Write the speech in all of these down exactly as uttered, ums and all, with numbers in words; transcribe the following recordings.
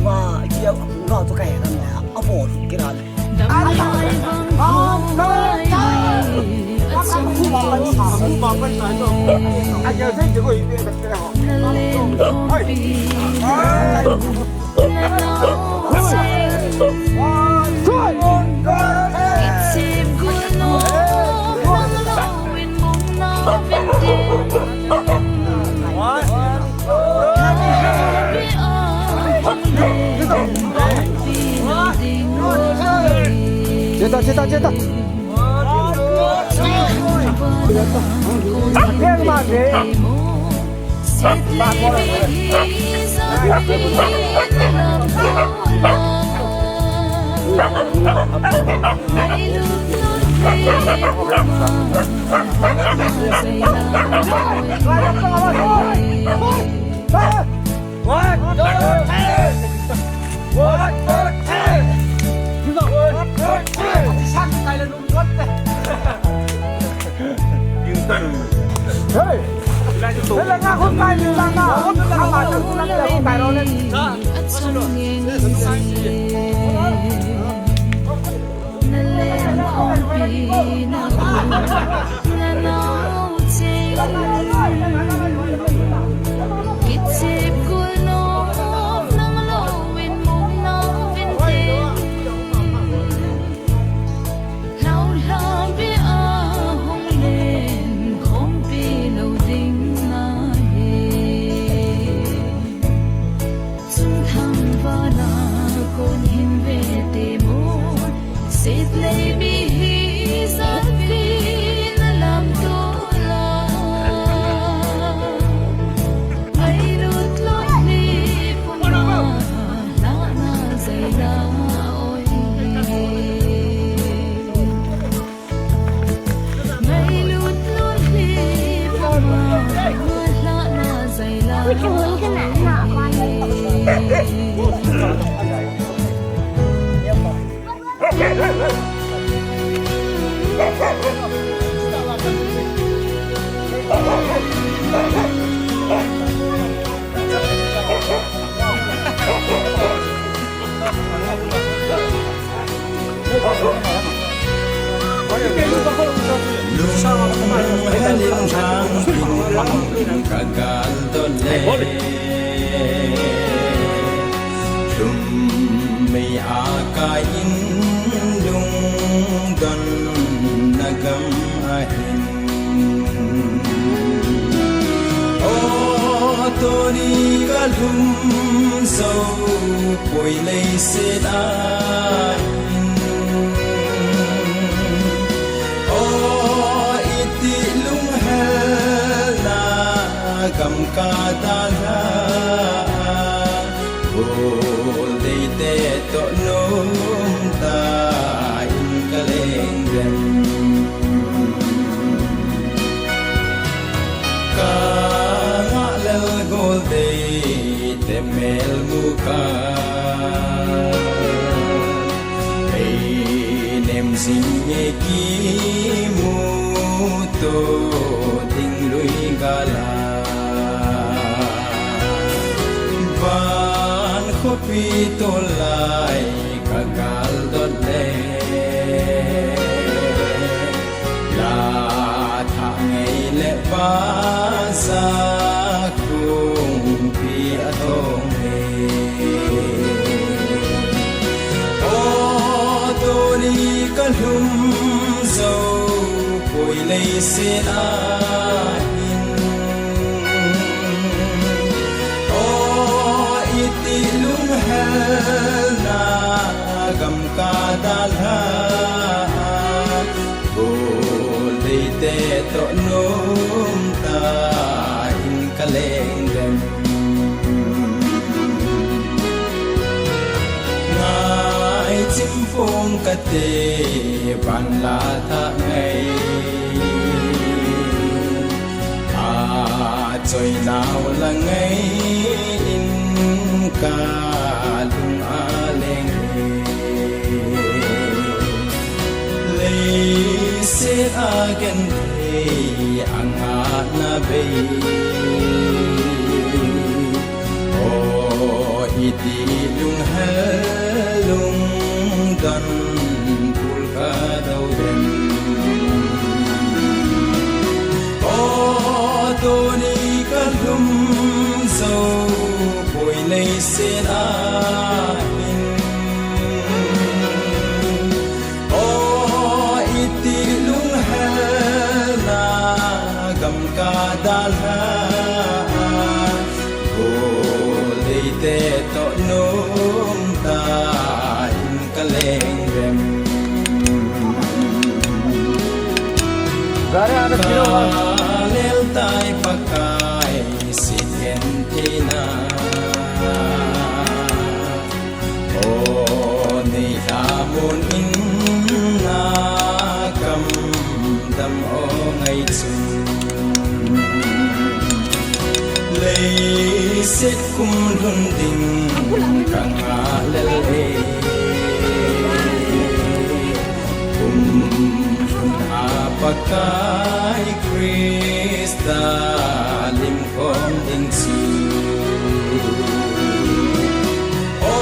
Wa, kia, wa, tu kai ram le, a bo, kira le. Cheta, cheta, cheta. Lung helin thang in ka gal don le, lum mei a ka in lungdon na gam ahin. O, tuni ka lhum jou poi leiset a hin. O, iti lunghelna gam ka dalha. Goldeite toh nomtah in ka leng dem. Ka ngah lel Goldeite mel mu ka. Ei nem jing e kimu to ding lui gal a. Van khopi tolai ka gal don le, la thah ngei le pasa kungpi a thong e. O, tuni ka lhum jou poi leiset a hin. O, iti lunghelna gam ka dalha. Goldeite toh nomtah in ka leng dem. Ngai chim Kong kate ban la tha ngai, a choi nau la ngai in ka lung a leng. Leiset a genthei a ngahna bei, o iti lunghel lungdon pul ka do dem. O tuni ka lum zo poi leiset a hin. O iti lunghelna gam ka dalha, ko leite to nung ta in ka leng dem. Gare ana kiro. Ka lel tai Pakai sithen thina. O nei tha mun in na kam dam o ngai chu. Leiset kum lhun ding ka ngah lel e. Kum lhun a Pakai Krista lim khom ding chu. O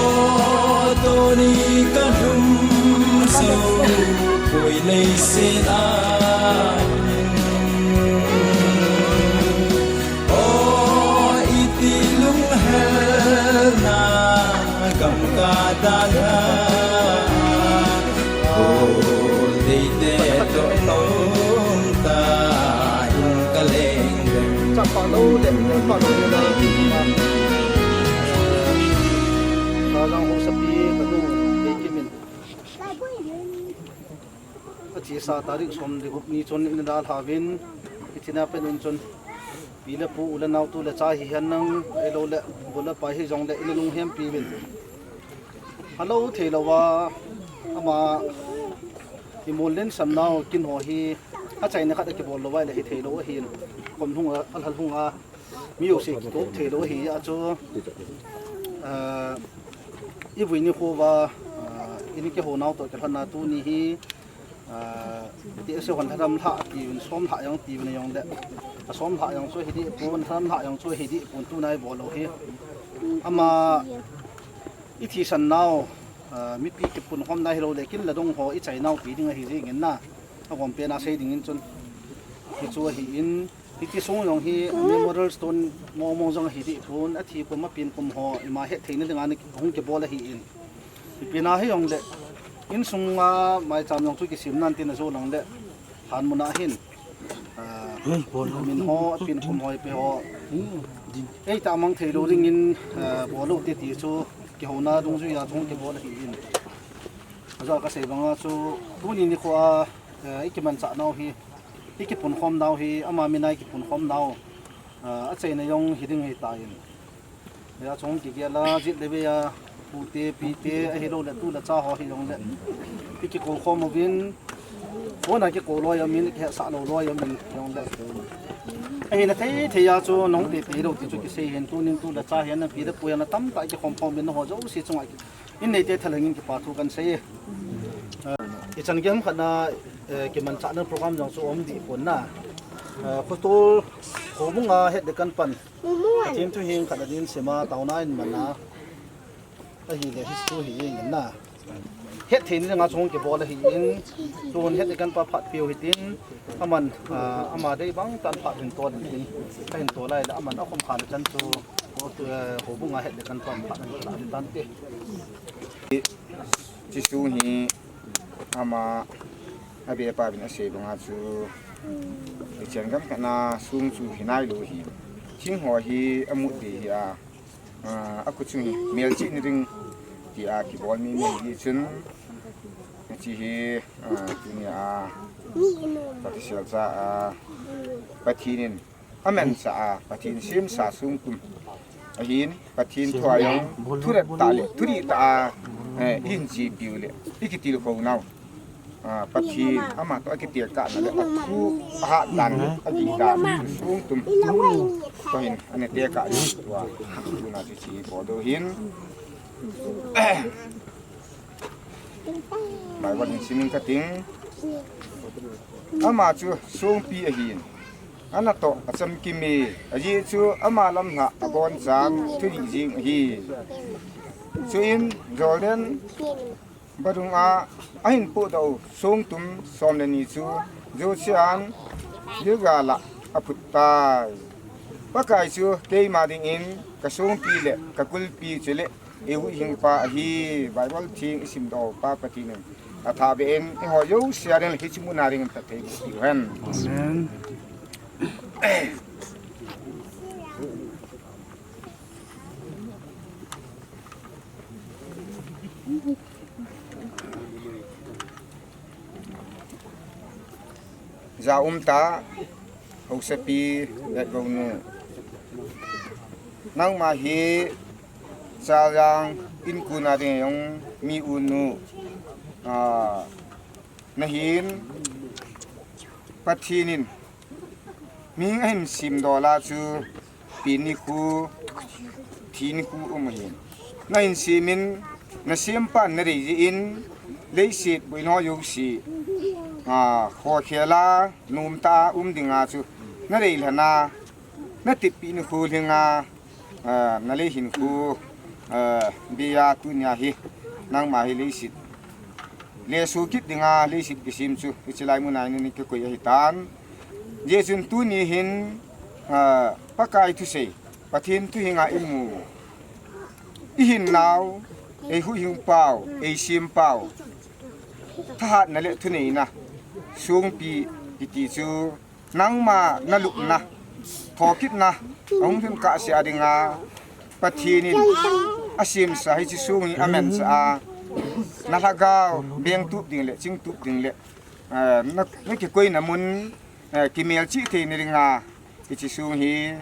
tuni ka lum zo poi leiset a. O iti lunghelna gam ka dalha, ko leite to nung ta in ka leng dem. Chapa lo le, chapa lo le na. Ka jang ho sapi ka nu, dei kimin. Achesa tarik som le gup ni chun in dalha uvin, ichina pen un chun. Pi le pu, u le nao, tu le cha hihen lang, ahilou le, bu le pai hijongle, in lunghem pi uvin. Ahilou thei louva, ama, imol len sam nau, kin ho hi, achaina khat akibol louva, le hithei lou ahin. Kom lhung a, alhal lhung a, mi jouse kikop thei lou ahi a chu. Ah, ivui nikho va, ah, in kihou nau toh kilhon a tuni hi, Ah, ti ase hon lharam lha ati un, som lha jong ti un jong le. A som lha jong chu hi dih pon, lharam lha jong chu hi dih pon, tu nai bol lou hi. Ama i thisan nau, ah, mipi kipun khom nai hilou le kin la dong ho i chai nau pi ding ahi jing in na. A gom pen a sei ding in chun. Hi chu ahi in, Hiti sung jong hi memorial stone mong mong jong hi dih pon, athi kum a pin kum ho, ima het theina dinga ni hung kibol ahi in. Ipi na hi jong le, insung a maicham jong chu kisim nan tin a jo lang le, han mun a hin. Ah, min ho, pin kum ho, ipi ho. Ei ta mang thei lou ding in, ah, bol lou te ti chu, kihouna dungjui a chung kibol ahi in. Ajo ka sei banga chu, tuni nikho a, ah, i kimanchah nau hi, I kipunkhom nau hi, ama mina i kipunkhom nau, ah, achaina jong hi ding hi ta in. Hia chung kigel a, jit le vei a, pute, pite, ahilou le tu le cha ho hi jong le. I kikou khom uvin, kona kikou loi amin, kihetsah lou loi amin, jong le. Ahina thei thei a chu, nahung tete lou ti chu kisei hin, tunin tu le cha hin, pi le pu hin, atamtah i kikhom khom uvin, nangho jouse chunga i In neite thalheng in kipa thu kan sei e. Eh, i chan gei ham khat na, eh, kimanchahna program jong chu um dih pon na. Eh, khotol, khobung a het le kan pan. Pathen thu hing khat na din sema taona in man a. Ahile history hi in na. Het theina dinga chung kibol ahi in. Tun het le kan pa phat piu hitin. Aman, ah, ama dei bang tan phat hin tol hitin. Ka hin tol lai le aman a khom khan chan chu. Eh, khobung a het le kan pan phat hin tol hitan te. Jesu hi ama a be pa bin a sei banga chu, i chen gam khat na sung chu hi nai lou hi. Thing ho hi a mut ding hi a, a, a kut chung hi mel chi ni ding ti a kibol mi mi hi chun. Chi hi, a, tuni a, Pathen sel cha a, Pathen in A mansa a, Pathen semsa sung kum. Ahin, Pathen thu a jong, thu ret ta le, thu dih ta a, Eh, i hin chepiu le, i kitilkhou nau. Ah, Pathen ama toh a kitekahna le, a thu a hatdan, a gihdan, songtum toh hin, ana tekah ding tua, tuna chu hiche hi bol ding ahin. Bible hin sim inge kating. Ama chu songpi ahin. Ana toh achamkim e, ajeh chu ama lamlhah abonchan thudih jing ahi. Chuin Jordan vadung a ahin pohdoh u songtum som le ni chu jouse in Gilgal a aphut tai. Pakai chu keima dingin ka songpi le ka kulpi chule eihuhhingpa ahi. Bible theng i simdoh pa Pathen in athah beh in eiho jouse a ding le hiche muna ding in phatthei boh piu hen. Amen. Jaum tah, Haosapi, Letgonu. Nangma hi Chaljang in kona ding jong mi unu, ah, nahin, Pathen in mihing ahin semdoh a chu, pen nikho, thi nikho um ahin. Nahin sem in, nasempa nadei jeh in, leiset boina jouse, ah, khokhel a, nomtah a um dinga chu, nadei lhon a, nateppi nikho lhinga, ah, nalei hinkho, ah, beiya tunia hi, nangma hi leiset lesu kit dinga leiset kisem chu, hiche lai muna hin nei kikoi ahitan. Hijeh chun tuni hin, ah, Pakai thusei, Pathen thu henga imu, ihinnau, eihuhhingpau, eisempau, thahatna le thuneina songpi kiti chu, nangma nalupna, thokitna, ahung lhun kahsea dinga, Pathen in asemsa hiche song hi amanchah a, nalhagao bengtup ding le, chingtup ding le, eh, na, nakikoina mun, eh, kimelchih theina dinga, hiche song hi,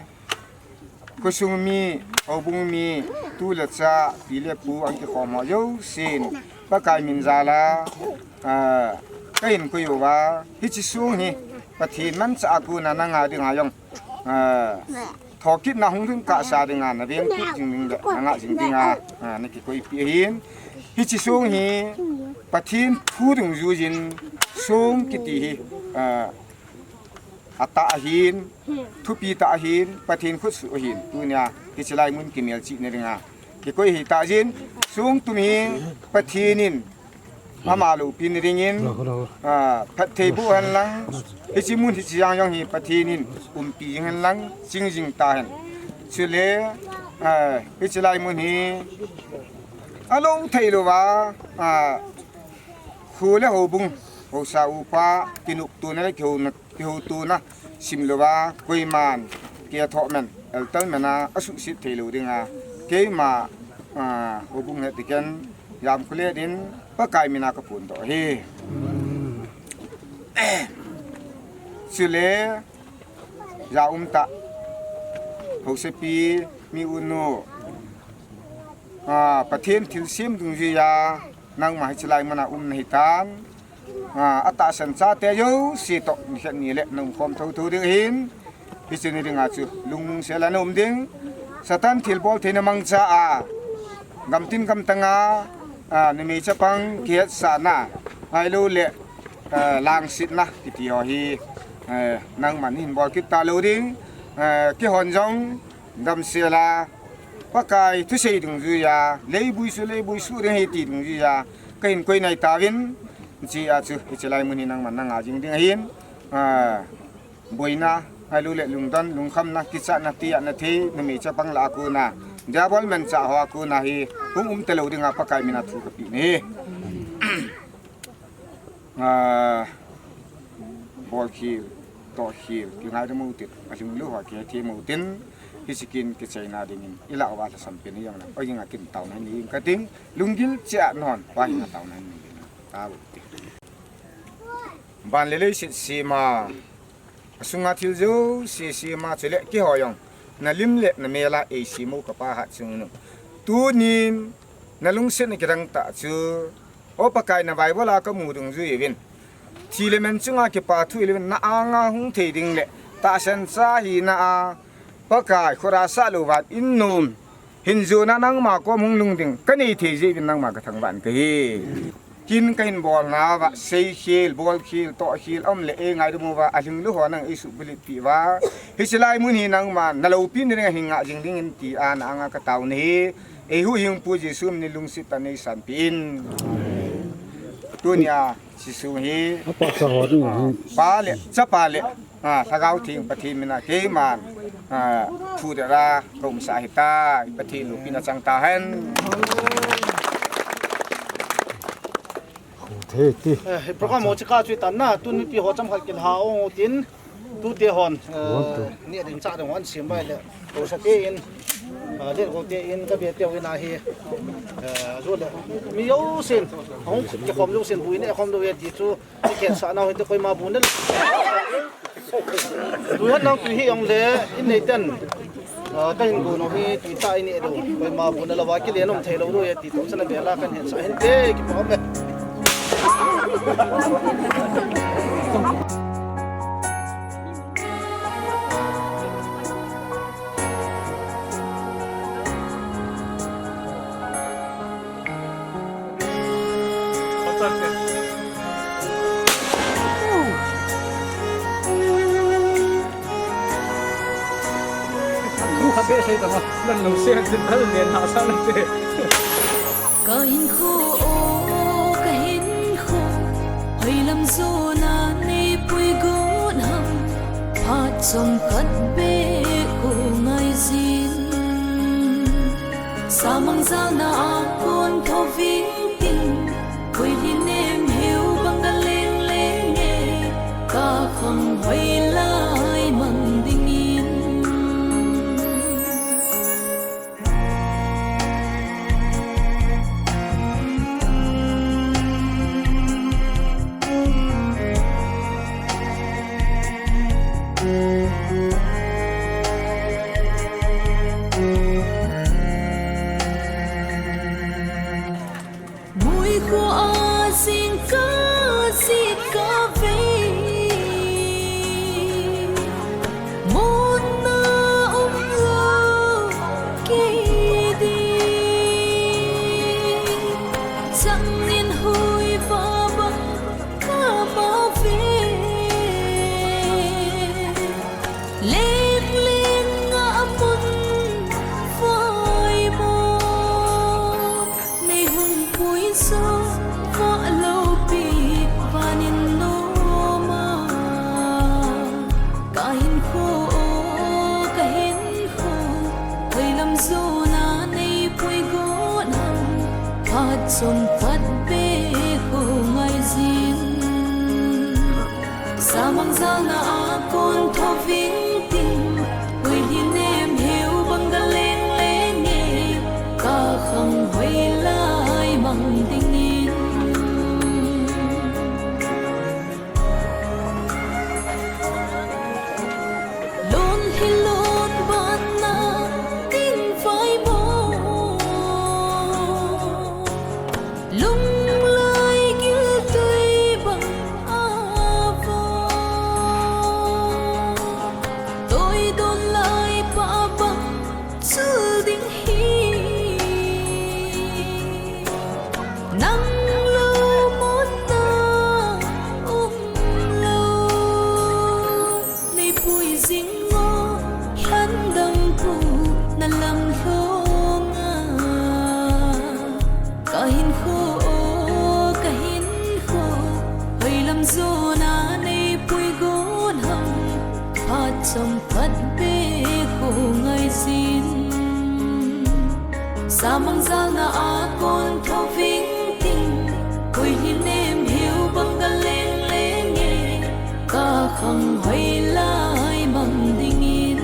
khosung mi, houbung mi, tu le cha, pi le pu, ahung kikhom ho jousen, Pakai min jal a, ah, kahin koi uva, hiche song hi, Pathen manchah a kona nanga dinga jong, ah, thokitna hung lhun kahsa dinga, navengtup jing ding le, nangah jing dinga, ah, nakikoipi ahin. Hiche song hi, Pathen thu dungjuiyin, song kiti hi, ah, atah ahin, thupi tah ahin, Pathen khutsoh ahin, tunia, hiche lai mun kimelchihna dinga kikoi ahitah jeh in, songtum hi Pathen in ama loupina dingin, ah, phatthei boh hen lang, hiche mun hiche jang jong hi Pathen in umpi jing hen lang, ching jing tahen. Chule, ah, hiche lai mun hi alou theilouva, ah, kho le houbung, haosa upa, kinuktona le kihouna, kihoutona simlouva, koiman, kethoh man, eltal man a, asuhset theilou dinga, keima, ah, houbung het tiken, jamkholet in, Pakai mina kaphondoh ahi. Chule, jaum tah, Haosapi, mi unu, ah, Pathen thilsem dungjuiya, nangma hiche lai muna um nahitan, ah, atahsan chate jouse toh nikhat nile naumkhom thouthou ding ahin, hiche ni dinga chu lungmongsel a naum ding, Satan thilbol theina mangcha a, gamtin gamtang a, ah, numei chapang kihetsahna, ahilouleh, ah, langsetna kiti ho hi, eh, nangman nahin bol kit talou ding, eh, keihon jong damsel a, Pakai thusei dungjuiya, leibui su, leibui su ding ahi ti dungjuiya, kahin koi nai tauvin, hichea chu, hiche lai mun hi nangman nanga jing ding ahin, ah, boina, ahilouleh lungdon, lungkhamna, kichatna, tiahna thei, numei chapang lah a kona, diabol manchah hoa kona hi, hung um talou dinga Pakai mina thu kapeh ahi. Ah, bolkhel, tohkhel, kingaidam utin, alhinglou ho kihethem utin, hiche kin kichaina dingin, ilah uva lhasam pen hijongle, oi jing a kin taona hin nei inge kating, lunggil cheh a nahon, pa hin taona hin nei inge, tao utin. Van le leiset sema, asunga thil jouse sema, chule keiho jong, nalim le namel a eisem u kapa hatchungnung. Tunin, Na lungsetna kidang tah chu, O Pakai, na Bible a ka mu dungjuiyin, thi le men chunga kipa thu ilouvin, na anga hung thei ding le tahsan cha hina a Pakai, khut a sah lou vang in nom, hin jona nangma kom hung lhung ding ka nei thei jeh uvin nangma ka thangvah in ka hi. Kin ka hin bolna uva, seikhel, bolkhel, tohkhel, um le e ngaidam uva, alhinglou ho nang eisuh bulhit peh uva, hiche lai mun hi nangma na loupina dinga hin ngah jing dingin tia na anga ka taona ahi. Eihuhhingpu Jesu min in lungset tah in neisanpeh in. Tunia Jesu hi, Apa sa ho ding hi. Pa le, Chapa le, a, Lhagao Theng Pathen mina keiman, a, thu dera ka umsah ahitai, Pathen loupina chang tahen. Thei ti. Eh, program ho chika chu itan na, tuni ti ho chomkhat kilha ong utin, tute hon, eh, ni ding cha ding hon sim bai le, ko sa te in, ah, le ko te in, ka be te in ahi, eh, jo le, mi jousen, hung kikhom jousen, buina khom lou e ti chu, Kei sa nau hite koima bu nel. Tui han nang tui hi jong le, in nei ten. Ah, ka hin gu nau hi tui ta in nei lou. Koima bu nel a va kile nom thei lou lou e ti toh chan a bela kan hin sa hin te, kipa me. Ka hinkho, o ka hinkho, hoilam jona nei pui got ham, phat chomkhat beh kho ngai jin. Samang jalna a kon tho ving ting, koi lhinem heu bang ka leng leng e, ka khang hoilai mang dingin. Muikhu a jingkah jingkah vei, monna umlou kei ding. Chang nin hui va bang ka ma ve. Leng leng a mun vai mo. Nei hung pui jo, va loupi van in nom a. Ka hinkho, o ka hinkho, hoilam jona nei pui got ham, phat chomkhat beh kho ngai jin. Samang jalna a kon tho ving ting, koi lhinem heu bang ka leng leng e, ka khang hoilai mang dingin. Lon hi lon ban na tin vai mo. Lunglai giltui bang a vo, toidon lai pa bang chul ding hi. Nang lou monna umlou. Nei pui jing o, lhan dang pu na lam lhong a. Ka hinkho, o ka hinkho, hoilam jona nei pui got ham, phat chomkhat beh kho ngai jin. Samang jalna a kon tho ving ting, koi lhinem heu bang ka leng leng e, ka khang hoilai mang dingin.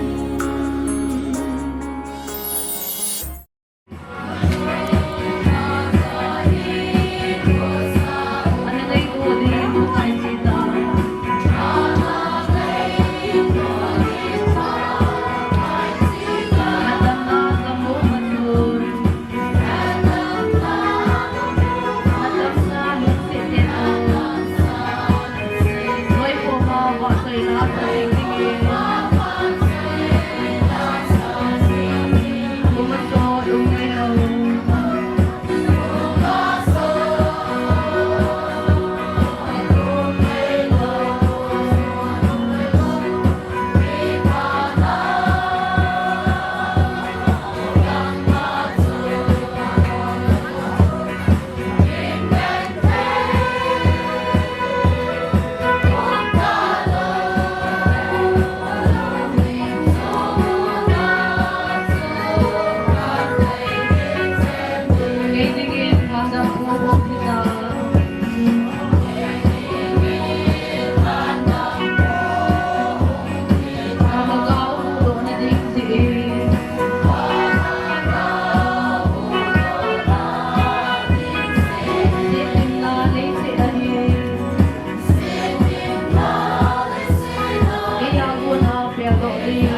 Peldoh ding.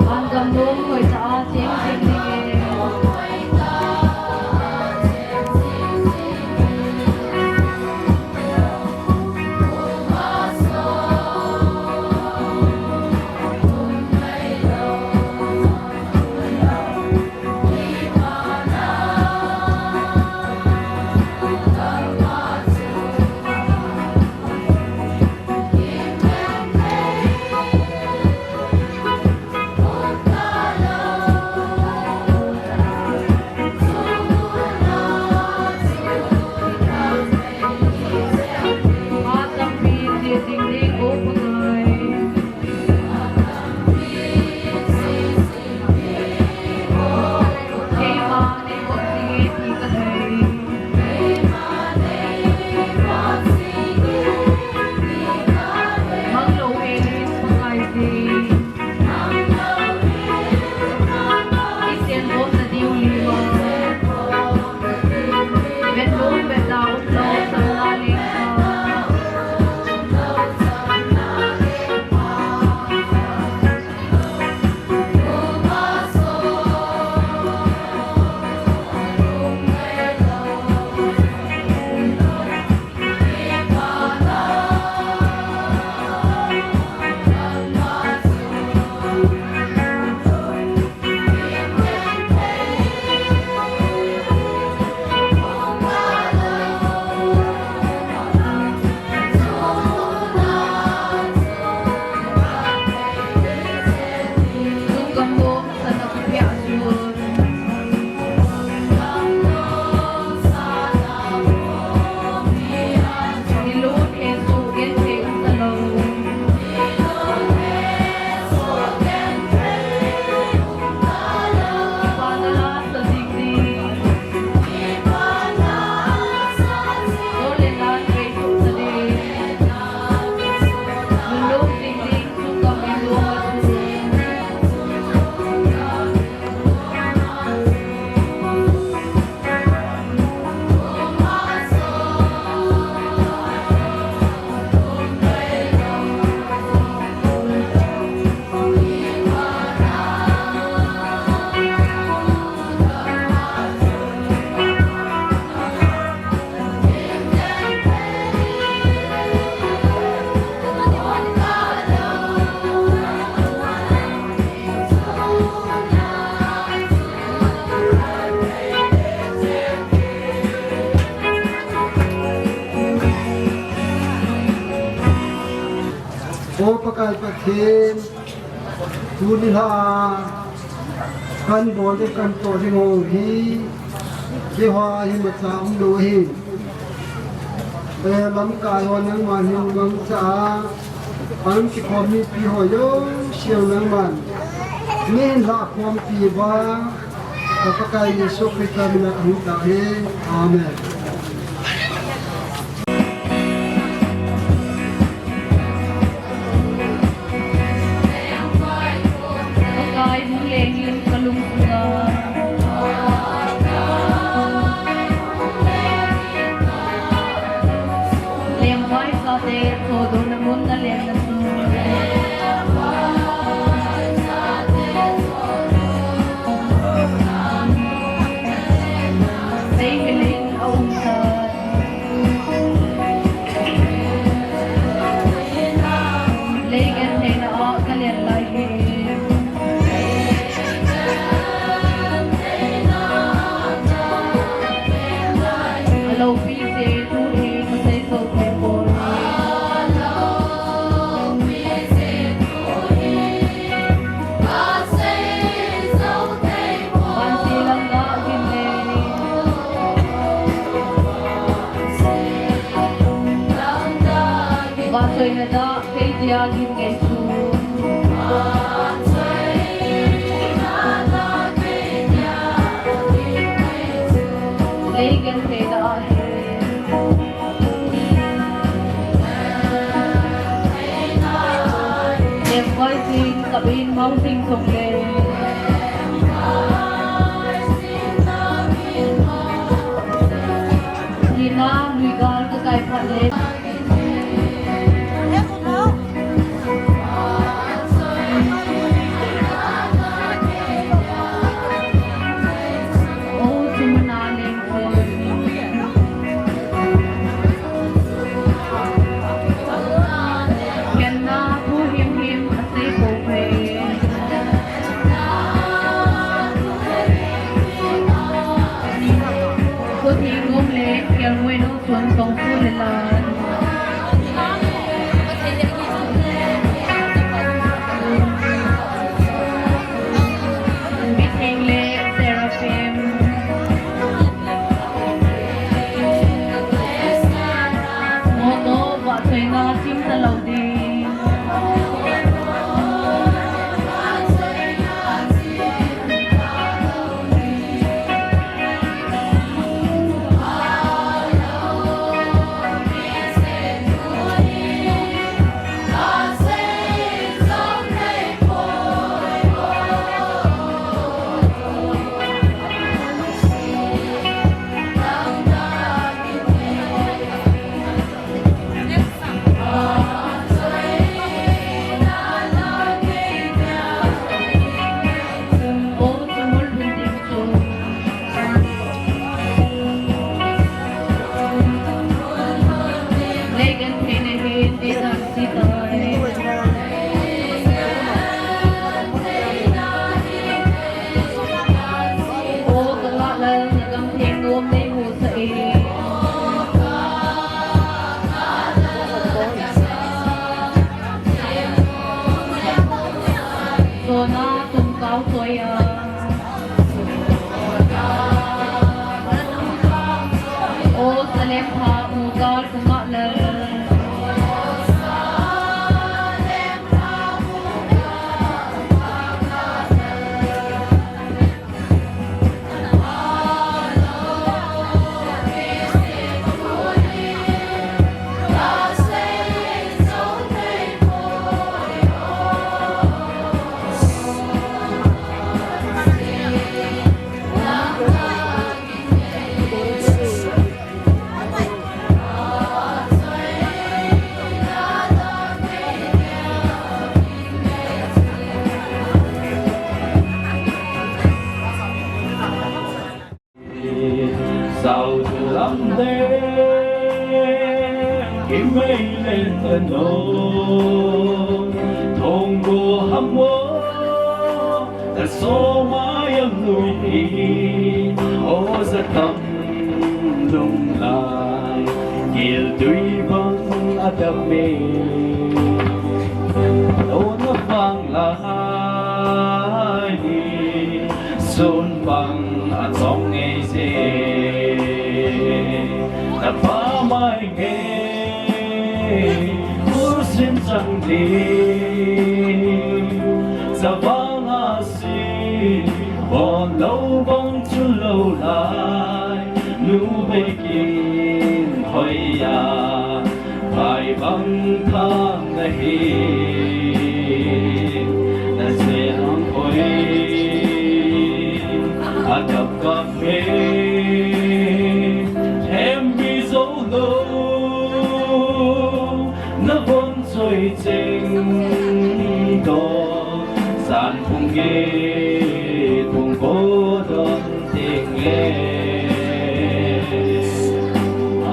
Vangam nom hoitah a cheng jing ding e. O Pakai Pathen, tuni lha a kan bol ding kan toh ding ho hi, keiho a hi imacha umlou ahi. Eh, lamkai ho nangman hin mangcha a, an kikhom mipi ho jouse nangman nahin lhahkhompi uva, ka Pakai Jesu Christa min a kahung tao ahi. Amen. Pakai hung lengin kalungsunga. Lengvai chate thodona mun naleng nasun. Sei milen aumsah. Lei gentheina a kalen lai hi. Alopi se thu hi kasei so thei poi. Vantil lam dah gin le. Vahchoina dah kei dia gin ngei chu. Lei gentheina a hi. Lengvai jing, ka bin mau jing jong le. Hina, nuigal ka kai phat le. Tona tungkau toya. O Salem pha, Mugal Kumalal. Sao tu lam de, kimei len ano, thong go ham wo, ta so ma yang nui hi, o sa tam lung lai, kil tui bang a dap me, o na bang lai ni. Sun bang a chong ngei je, na pa mai ngei, kursin chang di, sa bang a si, bon lo bang chu lo lai, nu bei kin hoi ya. Pai bang tham na hi, na se ang oi, a kap kap he, hem bi zo lo, na von soi cheng do, san phung ge, phung ko don. Ting le,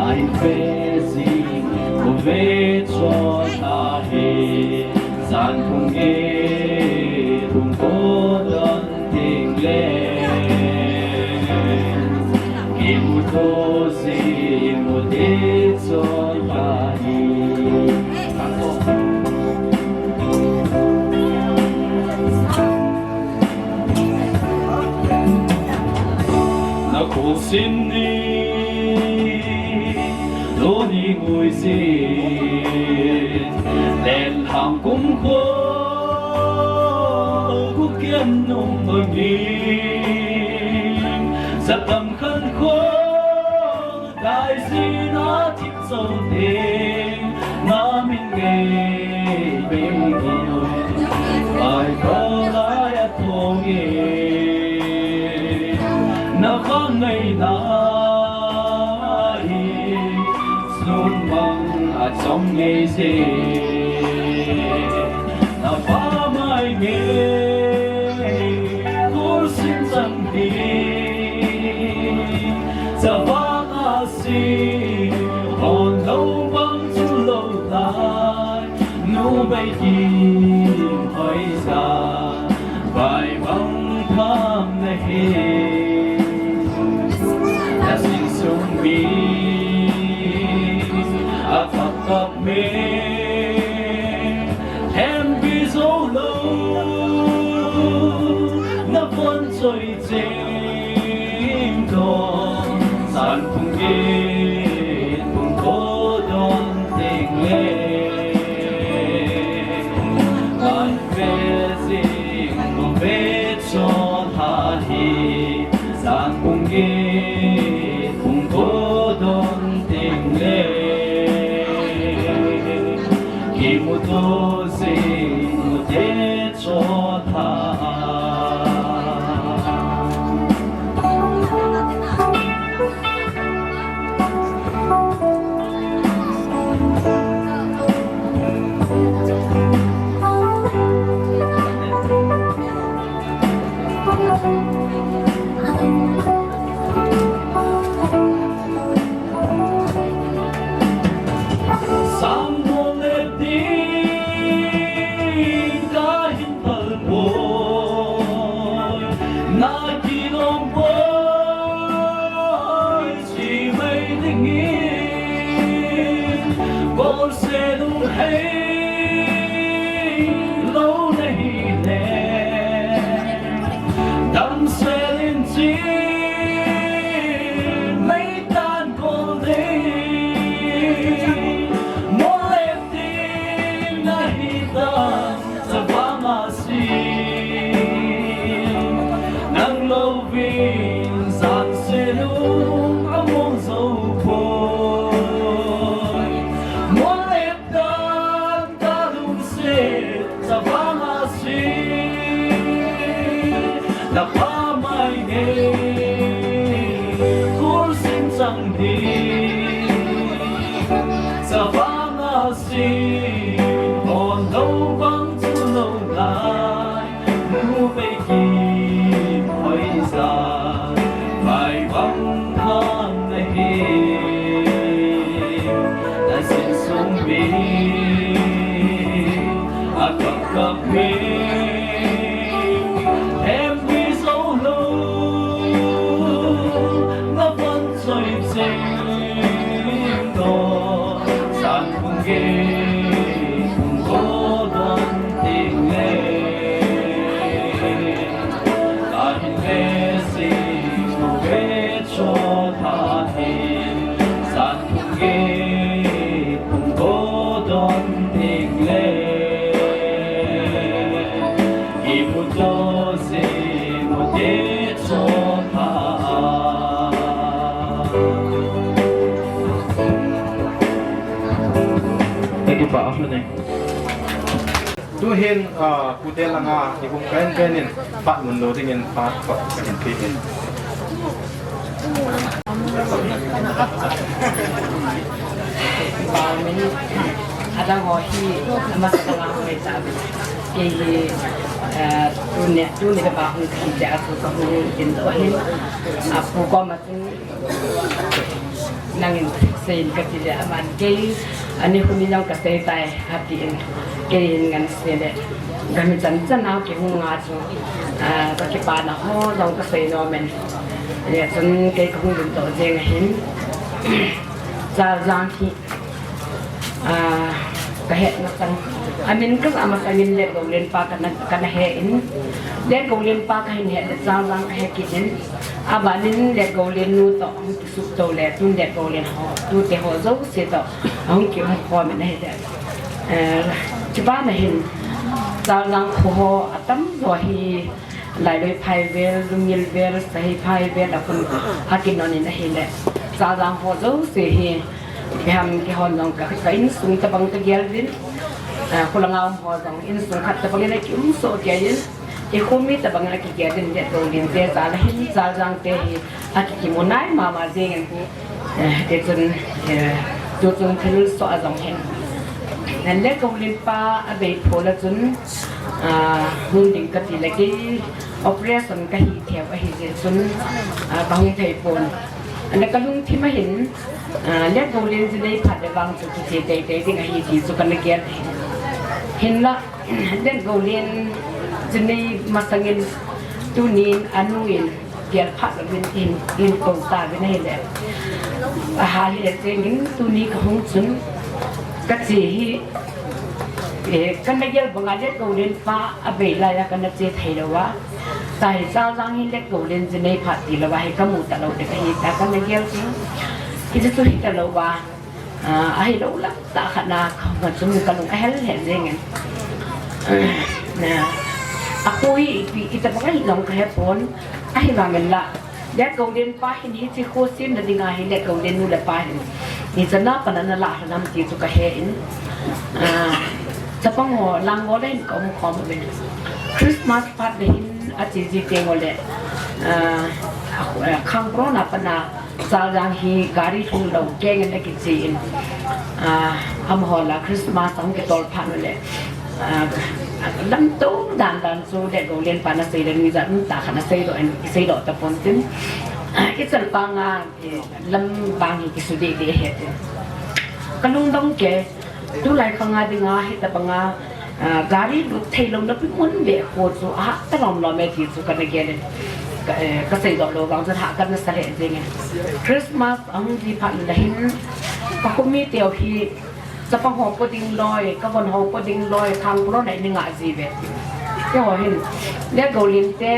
ai ve sing, ko ve chon ahi, san phung e, phung ko don ting le, kimu to si, mu te chon ahi. Na kong sin ni, lo ni ngui si, len hang kum ko, ku kian nung bang ni, sa tam khan ko, dai si na thik so te, na min ngei bei ki oi. Ai ko lai a thong e, na vang ngai na hi, sun bang a chong ngei se. Na pa mai nge, kursin chang di, sa vang a si, hon lo bang chu lo lai, nu bei kin hoi sa, bai bang tham na hi, na sin sung bi, a kap kap me. Hem bi zo lo, na von choi ching don, san phung gin phung ko don ting le. Kan ve sing mo ve chon ha hi, san phung gin phung ko don ting le. Kimu to sing mo te chon ha. Sang mo le ding ka hin pal poi, na kilom poi, chi mai ding in, bol se lung hei lo na hi le. Tapa mai ne, kursin chang di, savana si, on no bang chu no lai, nu pe ki, oi sa, mai bang khan na hi, na sin sung bi, a kap kap bi. Em ni zo lo, na van choi cheng to, san kung ge, kung ko don ting le, kan ve si, kung ve cho tha hin, san kung ge, kung ko don ting le. Imu to se mu te cho tha. Thank you, Pa. Afternoon. Tu hin, ah, pute langa, i kum kain kain in, pat mun lo ding in, pat, pat, kain kain in. Adang ho hi, amasa tanga ho hi ta. Kei hi, eh, tuni, tuni ka ba hung ki te atu ka hung din to hin. Apu ko ma tin nangin sei ka ti le aman kei, ani huni nang ka sei tai, ha ti in. Kei hin ngan sei le. Gami chan chan a kihung nga chu, ah, ka kipana ho jong ka sei nom in. Hijeh chun kei ka hung lhun to jeng ahin. Chaljang hi, ah, ka hetna chang. Amin ka masang in Letgoulen pa ka na, ka na he in. Letgoulen pa ka hin he le Chaljang ka he kit in. Abanin Letgoulen nu to. Suh to le, tun Letgoulen ho, tute ho jouse to, ahung kium khom in ahile. Eh, chuban ahin, Chaljang kho ho atamjo hi, Lailoi phai vel, Lunggil vel, Sahi phai vel, akhun akinon in ahile. Chaljang ho jouse hi, ipi ham kihon jong ka, ka insung tabang ka gel uvin, eh, kholanga um ho jong insung khat tabang in akium soh kei in, I khomi tabang a kigel in Letgoulen te jal a hin Chaljang te hi akikimu nai mama jeng in, eh, ti chun, eh, tu chun thil soh a jong hin. Nan Letgoulen pa abei pho la chun, ah, hung ding kati le kei operation kahi thei ahi jeh chun, ah, kahung thei pon. Ana kalungthim a hin, ah, Letgoulen ji nei phat le vang chu kiche teitei ding ahi ti chu kana gel. Hinla, Letgoulen ji nei masangin tunin anu in gel phat louvin in, in kou tauvin ahile. Ahal hile chengin tuni kahung chun kache hi, eh, kana gel banga Letgoulen pa abei laiya kana che thei louva. Tahi Chaljang hi Letgoulen ji nei phat ti louva hi kamu talou ding ahi tia kana gel chun. Hiche chu hita louva. Ah, ahilou lam tah khat na, ka, ka chun kalung ahel hel jeng in. Na, akhu hi ipi, itobang ahi jong kahe pon, ahivangin la. Letgoulen pa hin hiche kho semna dinga hi Letgoulen nu le pa hin. Ichan a pat ana lah ham ti chu kahe in. Ah, chapang ho, lang ho le hin kaum khom uvin. Christmas phat le hin ache ji teng ule. Ah, ah, Khangpron a pat na Chaljang hi gari lhung lou keng in akiche in, ah, amaho la Christmas ahung kitol phat ule, ah, lamto dan dan chu Letgoulen pa na sei le nuijat um tah khat na seidoh in, kiseidoh tapon tin, ah, ichal panga, eh, lam bang hi kisu deh deh ahi tin. Kalungdong kei, tulai khanga dinga hitabanga, ah, gari lut thei louna pi mun le kho chu ahah ta lom lom e ti chu kana gel in. Ka, eh, kaseidoh lou vang chun hah kana sa lheh jeng in. Christmas ahung ji phat le hin, ka khomi teu hi, chapang ho po ding loi, ka von ho po ding loi, Khangpron a ina ngah ji uve. Keiho hin, Letgoulen te,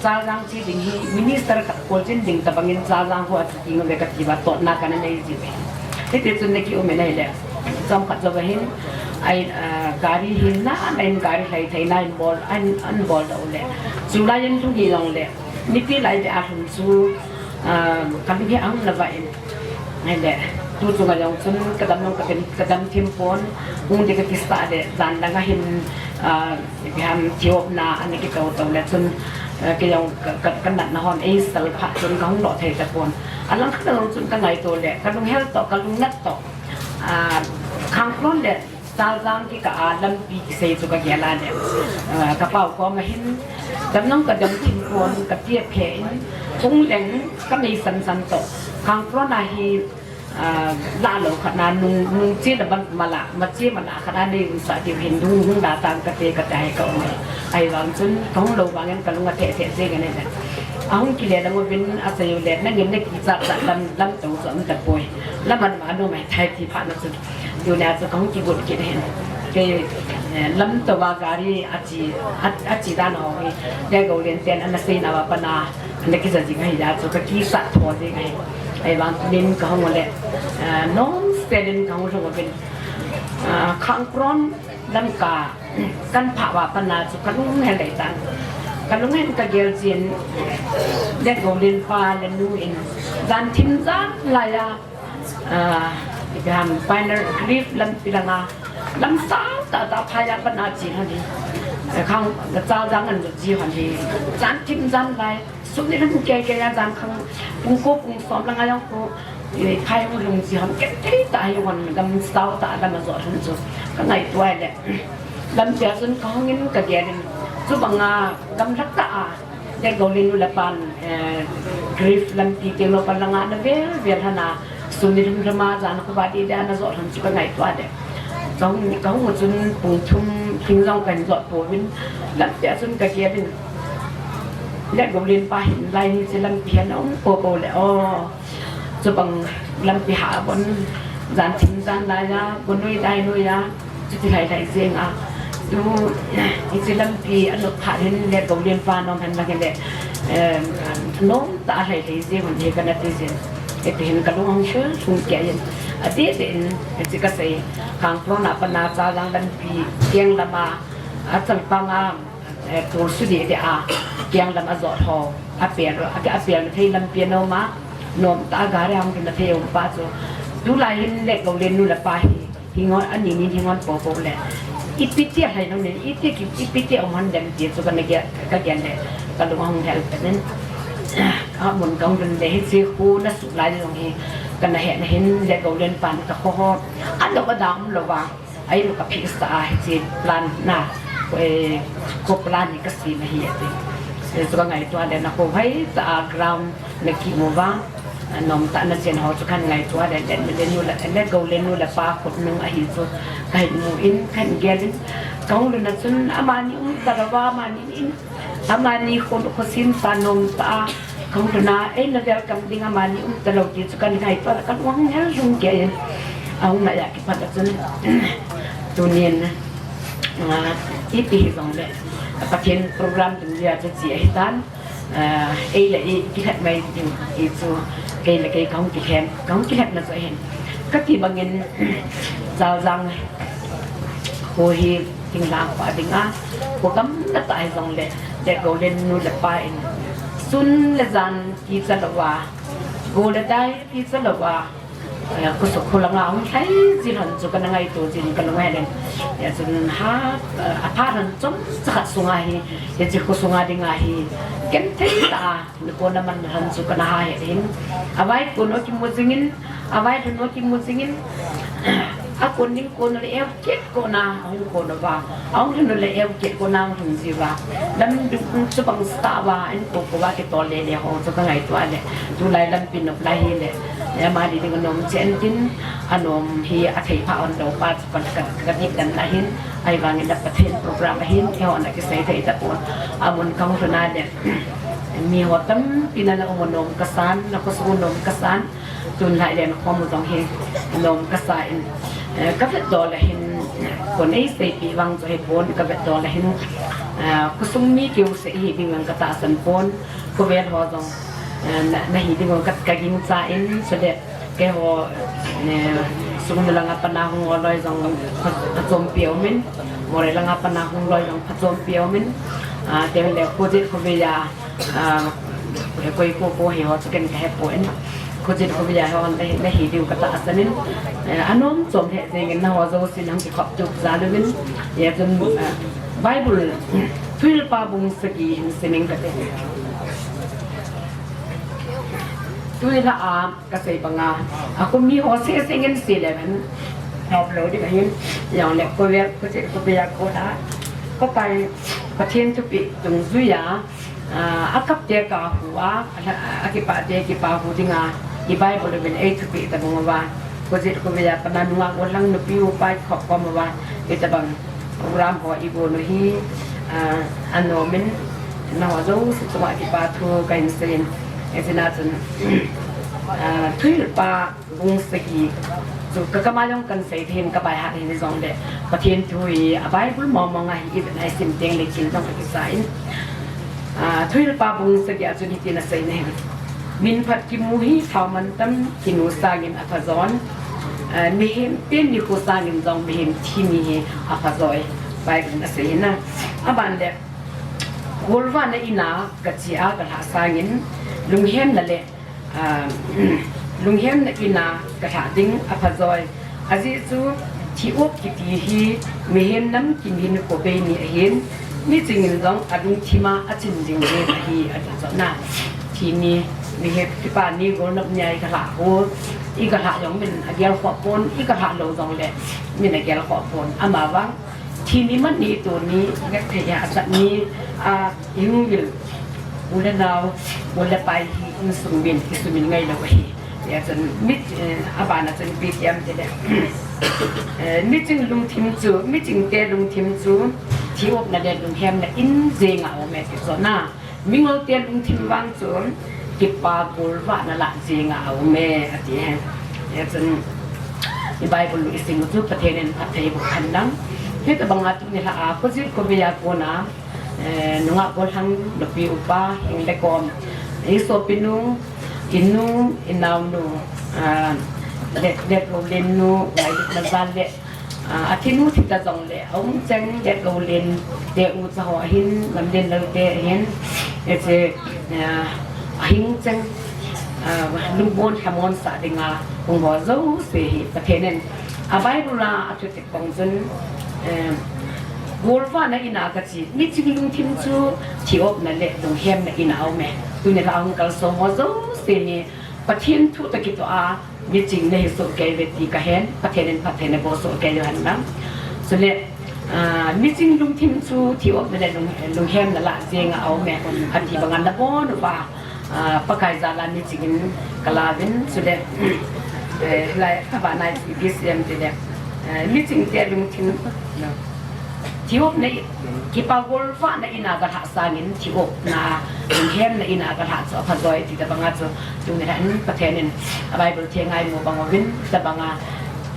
Chaljang che ding hi minister khat kol chen ding tabangin Chaljang ho akiting uve kati uva totna kana nei ji uve. Hiti chun ana kium in ahile. Chomkhat jouva hin, ai, ah, gari hin na, na in gari lhai thei na in bol, an, an bol doh ule. Chulai in lhung hi jongle. Nipi lai beh a lhung chu, ah, kalung hi ahung na va in. Ahile. Tu chunga jong chun ka dam nung ka dam, ka dam thim pon, ung di ka kisa le, jan langa hin, ah, ipi ham, thiopna ana kito to le chun, ah, kei jong ka, ka, ka natna hon ei sal phat chun ka hung lo thei ta pon. Alang khat jong chun ka ngaito le, ka lunghel to, ka lungnat to. Ah, Khangpron le Chaljang kikah a lampi kisei chu ka gel a le, ah, ka pau kom a hin, dam nung ka dam thim pon, ka tia phe in, hung leng ka mei san san to. Khangpron a hi, ah, la lo khat na nung, nung che da ban mala, ma che mala khat na nei un sa diu hin dung hung da tang ka te ka te hai ka um. Ahivang chun ka hung lo vangin ka lung a the the jeng a nei le. A hung kile dang uvin a sei u le, nangin na kichat chat lam, lam to chu um ta poi. Lam an ma nu mai thai ti pha na chu. Tunia chu ka hung kigot kit hin. Kei, eh, lam to va gari a chi, a, a chi dan ho hi. Legolien ten ana sei na va pana, ana kija jing ahi ja chu ka kisat tho jing ahi. Ahivang tunin ka hung u le, eh, nom sel in ka hung lhung uvin. Ah, Khangpron lam ka, kan pha va pana chu ka lunghel lei tan. Ka lung hin ka gel chin, Legolien pa le nu in, jan thim jan lai a, ah, ipi ham, Pioneer Cliff lampi langa, lam sang tah tah phai a pat na chi hon hi. Eh, Khang, Chaljang an chi hon hi. Jan thim jan lai, sum ni lhum kei kei a jan khang, pung ko pung som langa jong ko, eh, phai hung lhung chi hon, kei kei tah hi hon, lam sao tah lam a jot hon chu. Ka ngaito a le. Lampi a chun ka hung in ka gel in. Chu banga gamlha tah a, Legolien nu le pan, eh, Cliff lampi teng lo pan langa na vel vel hana, sun ni lhum lhum a jan khovah deh deh a na jot hon chu ka ngaito a le. Ka hung, ka hung u chun pung thum lhing jong ka hin jot pouvin, lampi a chun ka gel in. Legolien pa hin lai ni chu lampi a na um po po le, oh. Chu bang lampi ha bon, jan thim jan lai a, bon nui dai nui a, chuti lai lai jeng a. Tu, hiche lampi a nop phat hin Legolien pa nom hen lang hin le, em, nom tah a lai lai jeng hon hi ka na ti jin. Hiti hin ka lung hung shu sung kia yin. A ti ti in, hiche ka sei, Khangpron a pana Chaljang lampi, keng lama, a chal panga, eh, tol su deh deh a, keng lam a jot ho, a pel, a, a pel na thei lampi a nom a, nom tah a gari hung kina thei um pa chu. Tulai hin Legolien nu le pa hi, hingon, ani nin hingon po po le. Ipi ti a hai nung nin, ipi ki, ipi ti a um hon dem ti chu ka na gel, ka gel le, ka lung hung hel pe nin. A mun ka hung dun le hiche khu na suk lai jong hi, ka na he na hin Legolien pan ka kho ho. A lo ka dam lo va. Ai, ka phisa a, hiche plan na, eh, ko plan ni ka si na hi ati. Eh, chu ka ngaito a le na ko hai ta a ground na kimu va, a nom tah na chen ho chu kan ngaito a le, le, le nu le, Legolien nu le pa khut nung ahi chu ka hin mu in, ka hin gel in, ka hung lhun a chun amani um ta lo va, amani in, amani khun khosim sa nom tah a, ka hung lhun a, ei na welcome ding amani um ta lo ti chu kan ngaito a, kan hung hel lhung kei in. A hung na ya kipat a chun, tunin, ah, ipi hi jong le, Pathen program ding dia chu chi ahi tan, ah, ei le ei kilhet mai ding ti chu, kei le kei ka hung kilhem, ka hung kilhet na chu ahin. Ka ti bangin, Chaljang kho hi, Thinglhang pa dinga, kho gamla tah hi jong le, Legolien nu le pa in, sun le jan kicha lou a, go le dai kicha lou a, eh, kho suk kho langa hung lhai jil hon chu ka na ngaito jin ka lung hel in. Hia chun ha, eh, a phat hon chomcha khat sunga hi, hiche kho sunga dinga hi, genthei tah a, Nikho na man hon chu ka na ha he hin. A vai kon u kimu jing in, a vai lhun u kimu jing in. A kon ding kon u le eu kit kon a, a hung kon u va. A hung lhun u le eu kit kon a, a hung lhun ji va. Lam dung chu bang sta va, in ko ko va kitol le le ho chu ka ngaito a le. Tulai lampi nop lai hi le. Le amani ding nom chen tin, a nom hi a thei pha hon lou pa chu ka, ka, ka dik dan la hin. Ahivangin la Pathen program ahin, eiho na kisei thei ta pon. A mun ka hung lhun a le. Mi ho tampi na na um u nom ka san, na khosung u nom ka san, tun lai le na khom u jong hi nom ka sa in, eh, ka vet dol a hin, kon ei seipi vang chu hi pon, ka vet dol a hin, eh, khosung mi keu seh hi ding vang ka tahsan pon, khovel ho jong, eh, na, na hi ding vang ka, ka gingcha in, so le, Keiho, eh, Sugnu langa pana hung ho loi jong pha, phachompi aumin, Moreh langa pana hung loi jong phachompi aumin, ah, teng le kho jet kho vei a, ah, koi ko ko hi ho chu ken ka he poi. Kojit kovia hon le le hi diu kata asanin, eh, anom chom he jengin naho jousen hung kikhop tup jal uvin, ya chun, eh, Bible, Thuhilpa bung sagi hin simin kate. Tuila a kasei banga, akum mi ho se sengin si le men. Nop lo di bahin, yang le kovel, kojit kovia kona. Kopai, Pathen thupeh dungjuia, ah, akap te kahu a, a, akipah te kipa hu dinga, i Bible uvin ei thupeh tabang uva. Kojit kovia pana nungah gollhang nupi upa khop kom uva, itabang program ho igon u hi, ah, anomin, naho jouse chunga kipa thu kahin seiyin, ejina chun, ah, Thuhilpa bung sagi chu kakama jong kahin sei thei in, kabaihat hi jongle, Pathen thu hi a Bible mong mong ahi, ivet na isim teng le kin jong akisa in. Ah, Thuhilpa bung sagi a chun hitin asei in ahi. Minphat kimu hi thao mantam kinu sangin aphajon. Ah, mihem pen nikho sangin jong mihem thi ni hi aphajoi. Bible in asei in a. Aban le, golvahna ina kache a kalhah sangin, lunghemna le, ah, lunghemna ina kalhah ding aphajoi. Ajeh chu, thi op kiti hi mihem namkim hinkho bei ni ahin, miching in jong alungthim a achin jing jeng ahi, ati chu na. Thi ni, mihem kipa ni, golnop ni a ikalhah ho, ikalhah jong min agel khoh pon, ikalhah lou jongle min agel khoh pon. Amavang, thi ni man ni, tuni, ngat thei a, asat ni, a, ihung vil u le nao, u le pai hi insung min, isum min ngai lou ahi. Ya chun mit, eh, abana chun ipi ti ham tile, eh, miching lungthim chu, miching te lungthim chu, thi opna le lunghemna in jenga aume ti chu na. Mingol te lungthim vang chu, kipa golvahna lah jenga aume, ati e. Ya chun, i Bible u isim u chu Pathen in phatthei boh hen lang. Hitabanga tuni lha a, kojit kovia kona, eh, nungah gollhang nupi upa, hing le kom, i sopinu, inu, inaonu, ah, le, le, Golin nu, ngailutna jal le, ah, athinu thita jongle, aum cheng, le, Golin te ucha ho ahin, Lamlen lal te ahin, ese, ah, ahing cheng, ah, lungbon lhamon sah dinga, hung ho jouse hi, Pathen in, a Bible a, athu Bang chun, eh, golvahna ina kache, miching lungthim chu thi opna le lunghemna ina aume. Tuni lha a hung kalsong ho jouse hi Pathen thu toh kitoh a, miching nahi soh kei uve ti kahen, Pathen in phatthei naboh soh kei u hen lang. Chule, ah, miching lungthim chu thi opna le lung, lunghemna lah jenga aume, ati banga nabon uva. Ah, Pakai jal a miching in kalauvin, chule, eh, lai, kavah nai chu ipi asei em tile, eh, miching te lungthim, thi opna, kipa golvahna ina kalhah sangin, thi opna, lunghemna ina kalhah chu aphajoi ti tabanga chu, tuni lha in Pathen in a Bible theng a imu bang uvin, tabanga,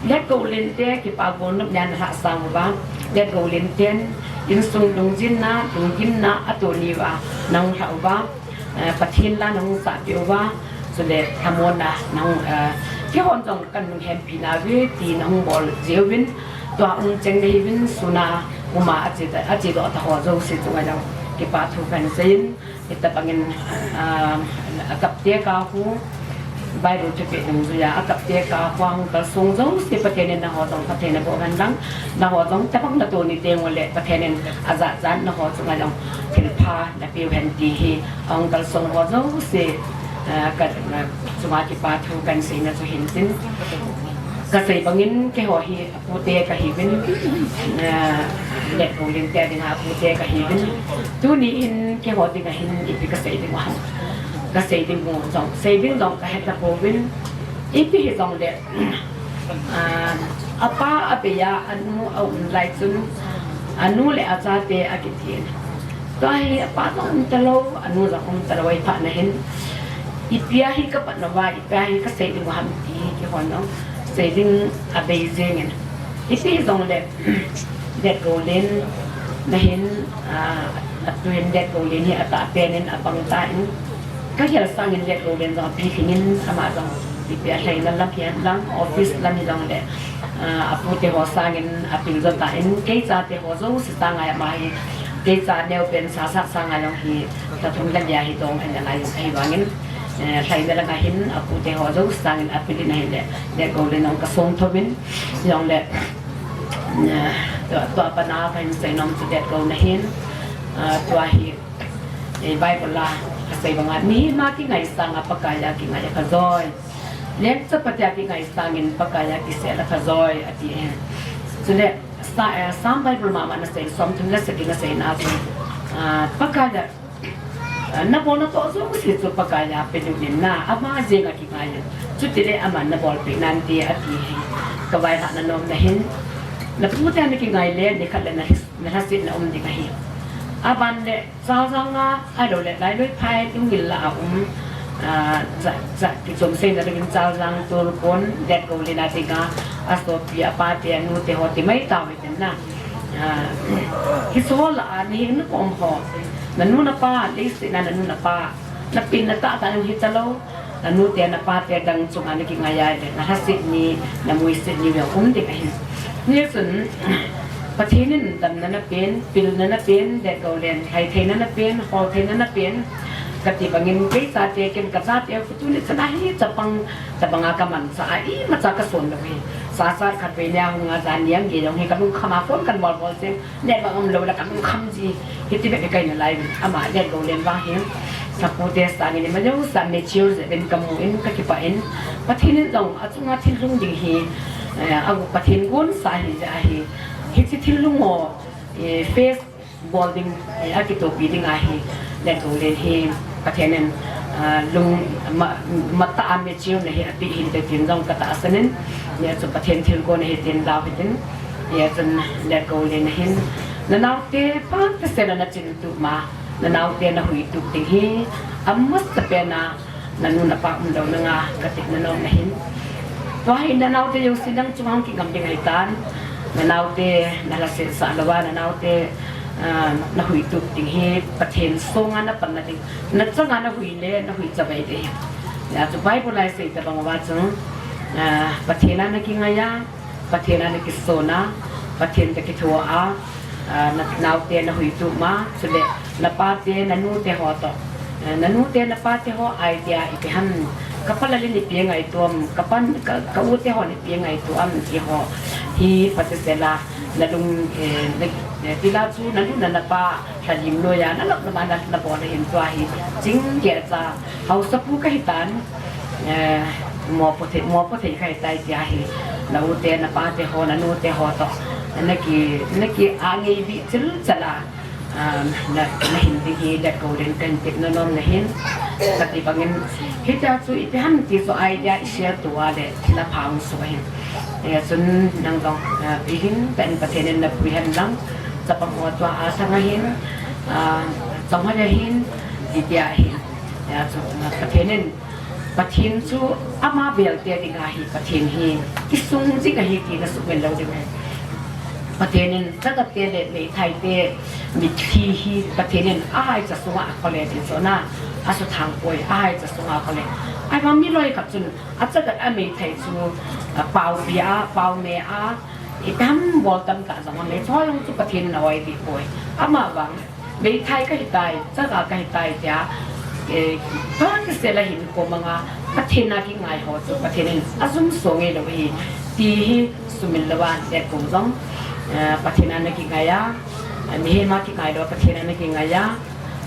le Golin te kipa golnop nia nalhah sang uva, le Golin ten insung lungjinna, lunggimna, atuni uva, nahung lhah uva, eh, Pathen la nahung sahpeh uva, chule lhamonna nahung, eh, keihon jong kanung hempi nauve ti nahung bol jeh uvin, tua um cheng nahiuvin, sun a um a ache, ache doh ta ho jouse chunga jong kipa thu kahin seiyin, hitabangin, ah, akap te kahu, Bible thupeh dungjuia akap te kahu a hung kalsong jouse Pathen in naho jong phatthei naboh hen lang, naho jong tabang natuni teng ule Pathen in ajat jat naho chunga jong thilpha napeu hen ti hi, ahung kalsong ho jouse, ah, ka, ah, chunga kipa thu kahin seina chu hintin. Kasei bangin keiho hi apute kahiuvin, ah, le Golin te dinga apute kahiuvin. Tuni hin keiho dinga hin ipi kasei ding u ham. Kasei ding u jong, sei ding jong kahe tapouvin. Ipi hijongle, ah, apa abeiya anu aum lai chun, anu le achate akitin. Tua hi apa jong um talou, anu jong um talou, ahiphat na hin, ipia hi kapat nauva, ipia hi kasei ding u ham ti hi kihon u, sei ding abei jengin. Ipi hijongle, Let Golin, na hin, ah, atuhin Let Golin hi atahpen in abang tan, kagel sangin Let Golin jong apilhing in, ama jong ipi alhaina lam hihen lang, office lam hijongle, ah, apute ho sangin apil jo tan, kei chate ho jouse sanga ama hi, kei cha neopen sasa sanga jong hi, lha thum lha li a hi dong ahin alai jong ahivangin, Eh, lhaina langa hin apute ho jouse sangin apilin ahile, Letgou le nong kasong thomin, jongle, eh, tua, tua pana kahin seinom chu Letgou na hin, ah, tua hi, eh, Bible a kasei banga, mihem a kingai sanga Pakai a kingai a phajoi. Leng chapate a kingai sangin Pakai a kisel a phajoi, ati e. Chule, sa, eh, Sam Bible mama na sei, somthum le sagi na seina chu, ah, Pakai a Ah, nabolna toh jouse chu Pakai a pe ding in na, ama jeng a kingai in. Chutile aman nabolpeh nante ati hi. Kavailhahna nomna hin, napute a nakingai le, nikhat le na, nalhasetna um ding ahi. Aban le, Chaojang a, ahilou le, Lailoiphai, Lunggil lah a um, ah, ja, ja, kichom seina dingin Chaojang, Tulkon, Letgou le na dinga, asopi, apate, anute ho ti mai tauve. Na, ah, hiche ho lah a, nahin nakom ho, nanu napa, leiset a nanu napa, napen natah tah in hitalou, nanute napate dang chunga nakingai a le, nalhaset ni, namuiset ni jong um ding ahi. Hichun, Pathen in damna napen, pilna napen, Letgou len, lhai theina napen, hol theina napen, kati bangin kei chate, ken kachate, tuni chan a hi chapang, tabanga kamanchah a, imacha kason lou hi. Sasa khatvei nia hung a, jan nia gei jong hi kalungkham a, phone kan bol bol jeng, network umlou le kalungkham ji. Hiti bep hi kahi nalai, ama Letgou len vang hi. Sapute sangin ima jouse mature jeh uvin kamu in kakipah in. Pathen in jong achunga thinlhung ding hi, eh, a Pathen gonsa hi jeh ahi. Hiche thinlhung ho, eh, face bol ding, eh, akitohpi ding ahi, Letgou len hi, Pathen in, ah, lung, ma, matah a mature na hi apeh hinte tin jong katahsan in, hichu Pathen thilgon ahi tin lau hitin, hichun Letgou len hin, nanaote phatah sela nachin tup ma, nanaote nahui tup ding hi, amasapen a, nanu napa umlou nanga katepna nomna hin. Tua hi nanaote jouse nang chunga hung kigam ding ahitan. Nanaote nalhasetsah louva, nanaote, ah, nahui tup ding hi Pathen songa napanna ding. Nachanga nahui le, nahui chavai ding ahi. Hichu Bible a isei tabang uva chu, ah, Pathen a nakingai a, Pathen a nakison a, Pathen toh kitho a, ah, na, naote nahui tup ma, chule napate, nanute ho toh. Ah, nanute, napate ho idea ipi ham, kapa Lalin ipi ngaito am, kapan, ka, ka-u te hon ipi ngaito am ti ho hi phatah sela, nalung, eh, na, eh, tila chu nanu nanapa, lhalim noiya, nalap nama na, nabol ahin tua hi. Chingkeh cha, haosapu kahitan, eh, mopo thei, mopo thei kahitai tia hi. Naute, napate ho, nanute ho toh. Naki, naki angei bih chil chala. Ah, na, nahin ding hi Letgou len kahin tepna nomna hin. Kati bangin, hitia chu ipi ham ti chu idea ishare tou a le, thil apha hung soh ahin. Eh, chun nang jong, ah, pi hin, pen Pathen in napui hen lang. Chapang ho tua a sang ahin, ah, chang ho le hin, itia ahin. Eh, chu, ah, Pathen in Pathen chu ama belte dinga hi Pathen hi kisung jing ahi ti nasuhmil lou ding ahi. Pathen in chagate le meithaite mitlhi hi Pathen in ahaicha sunga akole ti chu na, asuthang poi, ahaicha sunga akole. Ahivang miloi khat chun achaga ameithai chu, a, paopi a, paome a, ipi ham bol tamtah jong le, chujong chu Pathen in a-oi deh poi. Amavang meithai kahitai, chaga kahitai tia, eh, phatah sela hin komanga, Pathen a kingai ho chu Pathen in ajumso ngeilou ahi, ti hi sumil louva, Letgou jong, eh, Pathen a nakingai a, mihem a kingai lou, Pathen a nakingai a,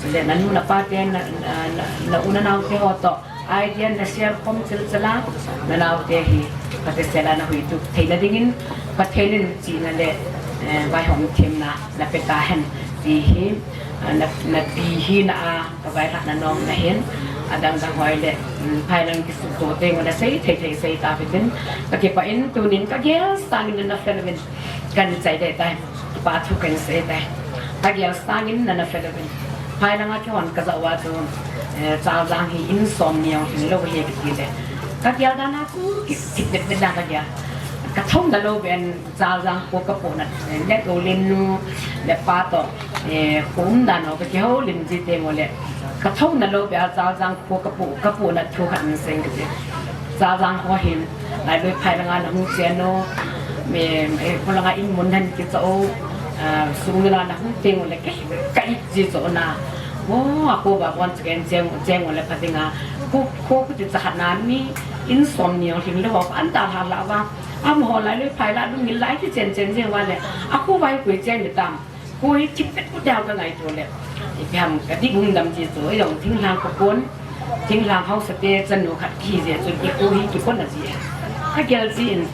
chule nanu napate, na, na, na, na-u nanaote ho toh, idea nashare khom chil chala, nanaote hi phatah sela nahui tup theina dingin, Pathen in chihna le, eh, vaihom themna nape tahen, ti hi, ah, na, napi hina a, kavailhahna nomna hin, adang dang hoi le, um, phailang kisuhto teng ule sei thei thei sei tauhitin, kakipah in tunin kagel sangin nana fel uvin kahin chai deh tai. Kipa thu kahin sei tai. Kagel sangin nana fel uvin. Phailanga kihon kajah uva chu, eh, Chaojang hi in somni jong hinglou ahi kati le. Kagel dan a chu ki, ki, ki, ki, dan kagel. Kathouna lou ben Chaojang kho kapohna, eh, Letgou len nu le pa toh, eh, kho umdan ho kakihoulim ji teng ule. Kathouna lou beh a Chaojang kho kapoh, kapohna thu khat in sei kati. Chaojang ho hin, Lailoiphai langa nahung chen u, mi, mi, kho langa in mun han kichah u, ah, sung langa nahung teng ule, kei, ka-it ji chu na. Mo, akho ba bon cheng, cheng, cheng ule phatinga, Kho kho kiti cha khat na mi in som ni jong hing le ho an ta ha la va. Amaho Lailoi phai la dungin lai kichen chen jeng uva le. Akho vai koi cheng le tam. Kho hi kipet u dau ka ngaito le. Ipi ham ka dik um dam ji chu, ijong thinglhang ka kon. Thinglhang haosa te chanu khat kihi jeh chun i kho hi kikon a ji. Ka gel ji in.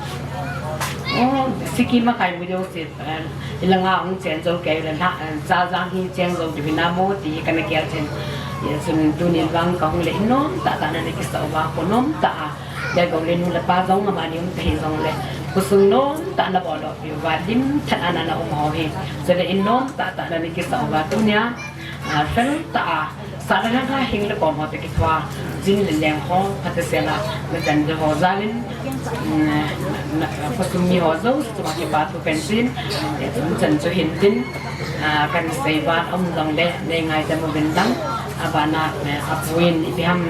Oh, Sikkim a kai mu jo se, eh, ilanga hung chen jo kei le na, eh, Chajang hi cheng jo diu hi na mo ti ka na gel chen. Ye chun tunin vang ka hung le in nom tah tah na na kisah uva, kho nom tah a. Lhagao le nu le pa jong amani um te hi jong le. Khosung nom tah na bol u pi uva lim tah a na na um ho hi. Chule in nom tah tah na na kisah uva tunia. A, fel tah a, sa le lhang a hing le kom ho te kithua, jin le leng ho, phatechan a, na chan le ho jal in, mm, na, na, khosung mi ho jouse chunga kipa thu kan sei in, eh, chun chan chu hin tin, a, kan sei uva um jong le, nei ngaidam uvin lang, a bana, eh, apu in, ipi ham,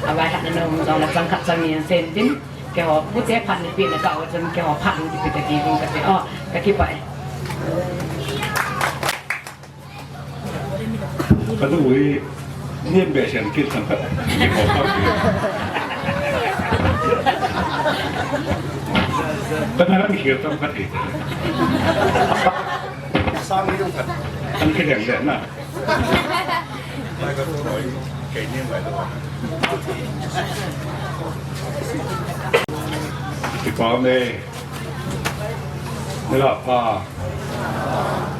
a vai khat na na um jong le, chang khat chang ni in sei in tin, keiho, pu te phat ni pi na ka o chun, keiho phat ni pi ta ti jong ka ti, oh, ka kipah e. Ka du ui, niam be sian kit sang khat. Ka na mi hiar tam khat hi. Sang ni jong khat. An kideng le na. Kipa me. Nila pa.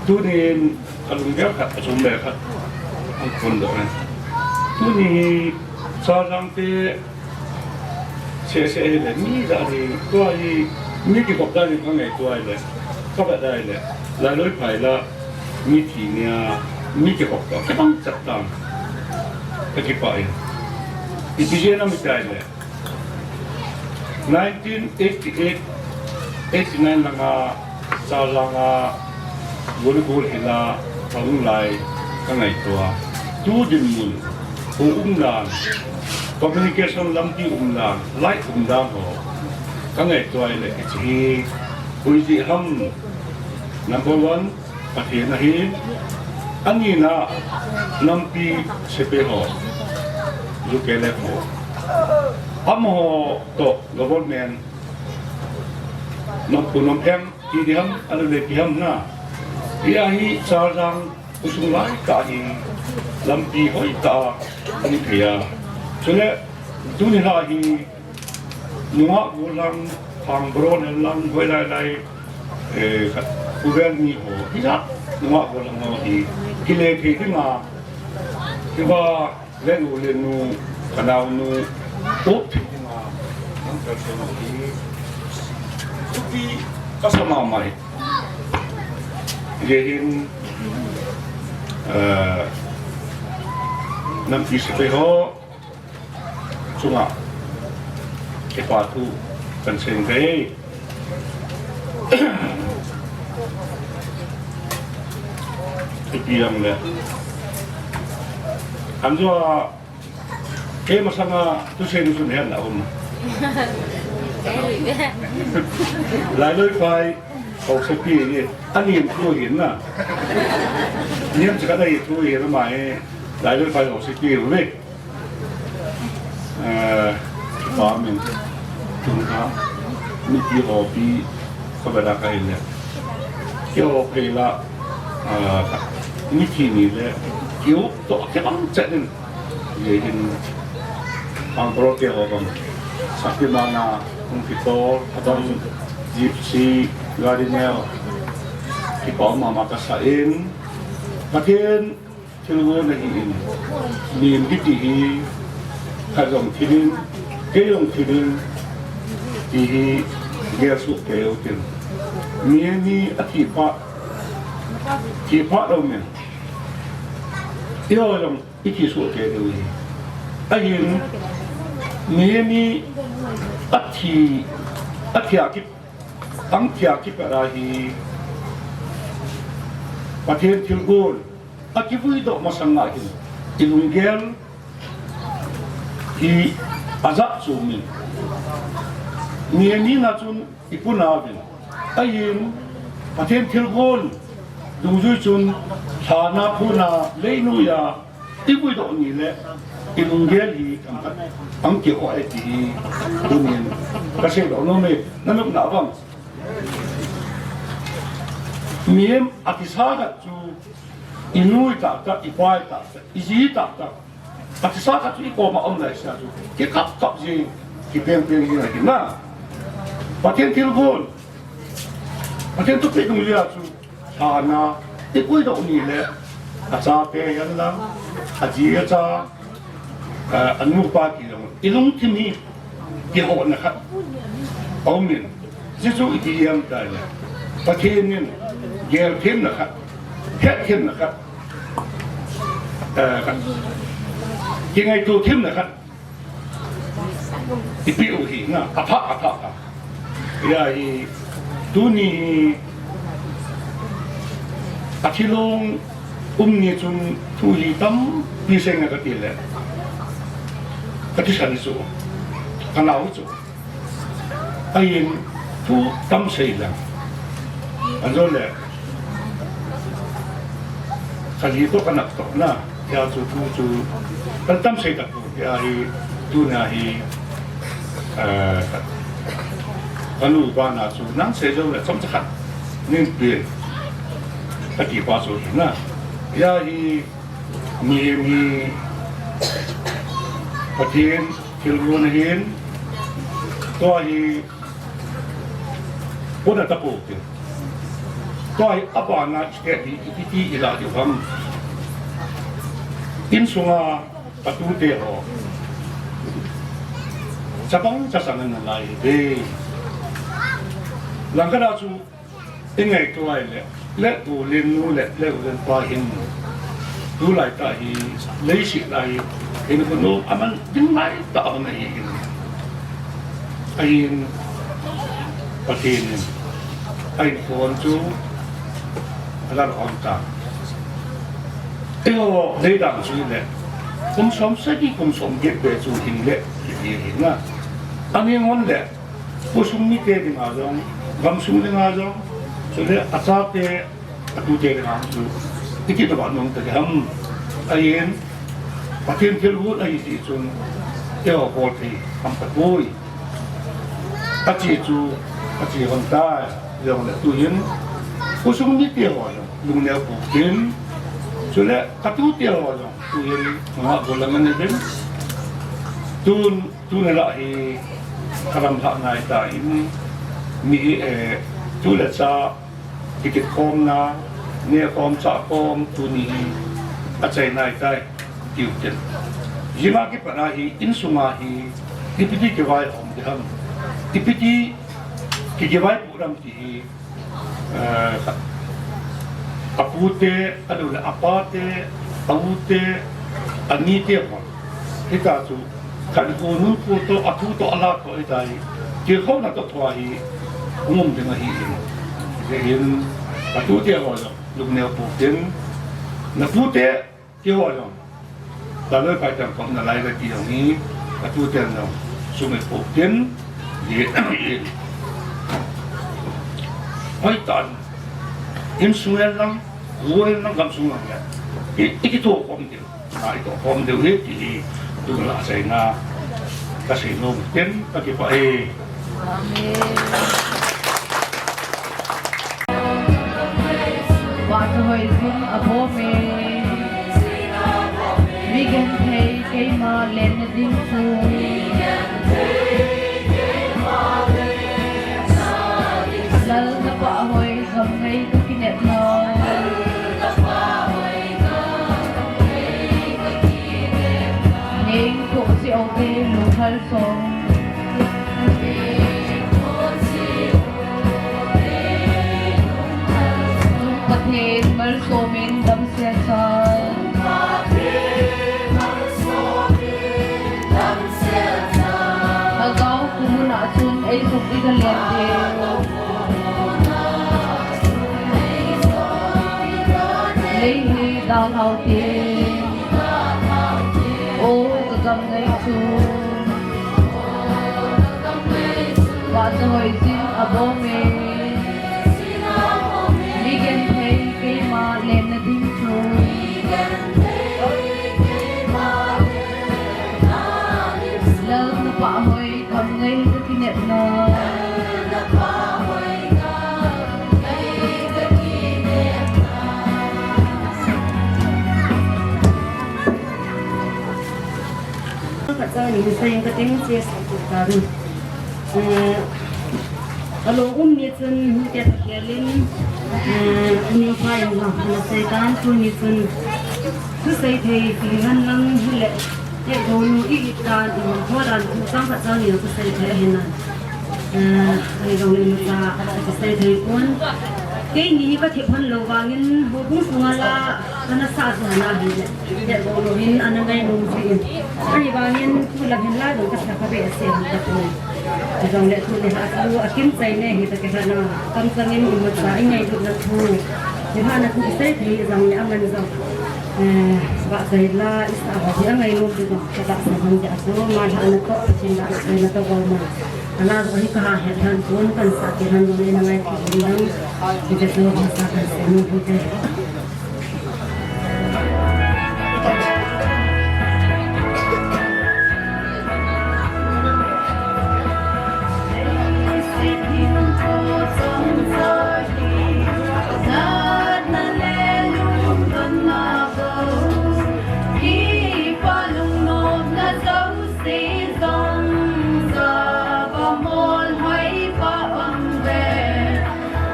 Tunin, ka lunggel khat, ka sum le khat, an kon doh e. Tuni hi, Chajang te, seh seh hi le, mi ja hi, tua hi, mi kikop dan hi ka ngaito a le, ka vet a le, Lailoi phai la, mi thi nia, mi kikop ta, kibang chat tan, ka kipah e. Ipi jeh a mi thi a le, Nineteen eighty-eight, eighty-nine langa, Chajang a, volleyball hina, hung lai, ka ngaito a. Tu dinmun, kho um dan, communication lampi um dan, light um dan ho, ka ngaito a le, hiche, koi jeh ham, number one, Pathen ahi, ani na nampi sepai ho, U K L F ho. Amaho toh government, nom pu nom em, ti diham, anu le piham na. Hia hi Chajang khosung lai tah hi, lampi hoi tah, ani thei a. Chule, tuni la hi, Nungah gollhang, Phangbro lhang, hoilai lai, eh, khat, uvel ni ho, hijat, nungah gollhang ho hi, kile thei dinga, kiva, lenu, lenu, kanaonu, up thei dinga, nang kalsonu hi, tupi, kasa mama hi. Hijeh hin, eh, nampi sepai ho, chunga kipa thu kan sei e. Ipi ham le. Anjo a, kei masanga thusei nu sun hen la um. Lailoi phai, haosapi ni, ani thu hin na. Niam chaka dai thu hin ma e, Lailoi phai haosapi u ve. Eh, pa min, tun kha, mipi hopi, ka bera ka hin le. Keiho phei la, eh, mithi ni le, keiho toh kei bang chet in, ye hin, Phangbro keiho bang, Sakimana, hung kitol, abang, Gypsy, Gardiner, kipa mama ka sa in, Pathen, Thilgon ahi in, min kiti hi, khat jong thil in, kei jong thil in, ti hi, gel suh kei u tin. Mi ni a thi pha, thi pha lou min. Eiho jong i thi suh kei diu hi. Ahin, mi ni a thi, a thi a kip, ang thi a kip a hi, Pathen thilgon, a kivui doh masang a hin, i lunggel hi a jat chom in. Mi ni na chun i puna uvin. Ahin, Pathen thilgon, dungjui chun, thana phuna, leinoiya, I vui doh ni le, i lunggel hi themkhat ang kiho e ti hi, tunin ka seidoh nom e, na nopna bang. Mihem a thisa khat chu, i nu i tah tah, i pa i tah tah, i ji i tah tah. A thisa khat chu i koma um lai sa chu, kikap kap jing, kipeng peng jing ahi na. Pathen thilgon, Pathen thupeh nung lia chu, Thana, i vui doh ni le, a chate hihen lang, a ji a cha, a, a nupa ti jong, i lungthim hi, kihohna khat, aumin, Jesu i ti hiam ta le, Pathen in, gel themna khat, het themna khat, eh, khat, kingaito themna khat, ipi u hi na, apha, apha, apha. Hia hi, tuni hi, a thilong um ni chun thu hi tampi seinge kati le. Ka thisan chu, ka nao chu. Ahin, thu tam sei lang. Ajo le, ka li to ka nap to na. Hia chu thu chu, ka tam sei ta pu, hia hi, tuna hi, eh, ka, ka nu bana chu, nang sei jo le, chomcha khat, nin pi, ka ti pa chu hi na. Hia hi, mi, mi, Pathen, thilgon ahin, tua hi, Puna tapo tin. Tua hi abana step hi ipi ti ila diu ham. Insunga atute ho. Chapang chasang na lai ve. Langkhat a chu i ngaito lai le, le u le nu le, le u le pa hin. Tulai tah hi, leiset lai hin, khonung aman ding lai tah hung ahi hin. Ahin, Pathen in, ahin khon chu, alal hon ta. Eiho, leidang chu le, kum som sagi, kum som get pe chu hin le, hi hin na. Ani ngon le, khosung mite dinga jong, gamsung dinga jong, chule achate, atute dinga chu, iti tobang nom ta ham. Ahin, Pathen thilgon ahi ti chun, eiho bol thei ham tapoi. Ache chu, ache hon tai, jong le tuhin, khosung mite ho jong, lungneo pou tin, chule, atute ho jong, tuhin, nga golam ani ben. Tun, Tuna lah hi kalam lhah nai ta in, mi, eh, tu le cha, kikit khomna, ne khom, cha khom, tuni hi, achai nai tai, tiu ten. Jing a kipat a hi, insunga hi, ipi ti kivai hom ding ham. Ipi ti ki, kivai pu ram ti hi, Eh, apute, ahilou le apate, aute, anite ho. Hita chu, khat khonung khu toh, athu toh, ala toh, hitia hi. Tilkhouna toh thua hi, hung um ding ahi in. Hijeh in, atute ho jong, lungneo pou tin. Natute, Keiho jong, Laloi Phaiteng khom nalai ve ti jong hi, atuten jong, sumil pou tin, di, hoitah in, insung hen lang, kho hen lang, gamsung lang le, i, i kitoh khom diu, a, i toh khom diu hi, ti hi, tu lah achaina, kasei nom tin, kakipah e. Amen. Vahchoihoijin abom e. Mi genthei keima lenna ding chu. Lal napahhoi gamngai kakinepna. Neng toh si ote lungthal song. Pathen malsomin damsel chai. Lhagao kumun a chun eisuh iga len diu. Lei hi dalhau te. O ka gamngai chu. Vahchoihoijin abom e. Mi genthei keima lenna ding chu. Sa ni sa yung kating siya sa kita rin. Eh, along um ni chun hite pakialin, eh, ni pa yung lang, na sa itan tu ni chun, tu sa ite, tingan lang hile, ye donu i itan, yung koran, tu sang ka chang yung tu sa ite hinan. Eh, ay dong ni mata, tu sa ite pun. Kei ni ka thip han lo vangin, hubung sungala, kana sa sa na hile. Hetbou louvin ana ngainom jin. Ahivangin tulam hin la dong kasa kha behseh tapoi. Hijongle tuni a chu akim chai ne hi ta kihe na. Kamchangin imacha ingailutna thu, imacha thu isei thei jongle aman jong, eh, vahchoi la isa ho hi angainom jin, katahsan hon jeh a chu, malhahna toh, Pathen vahchoina toh bou ma. Ala jong hi kaha het lhon pon, kahin sah kit lhon jong le na ngaito uvin lang. Hijeh chun hasa kahin sei nom u hite.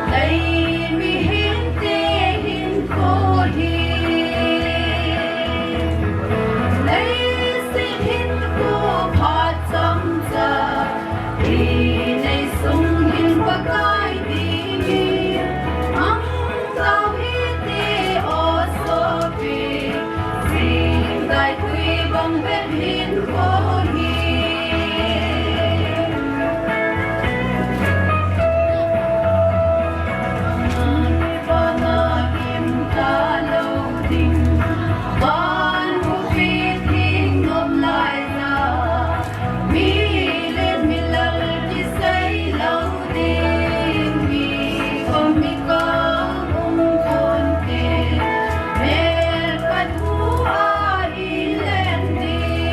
Lei mihem te hinkho hi, leiset hinkho phat chomcha, inei sung hin Pakai dingin, ang tao hite o sopi. Jingkah tui bang bep hinkho hi. Vana kimta lou ding, van hupi thing nom lai a, mi le milal kisei lou ding, mi kom mi kang um ponte, mel pat hu a i len ding.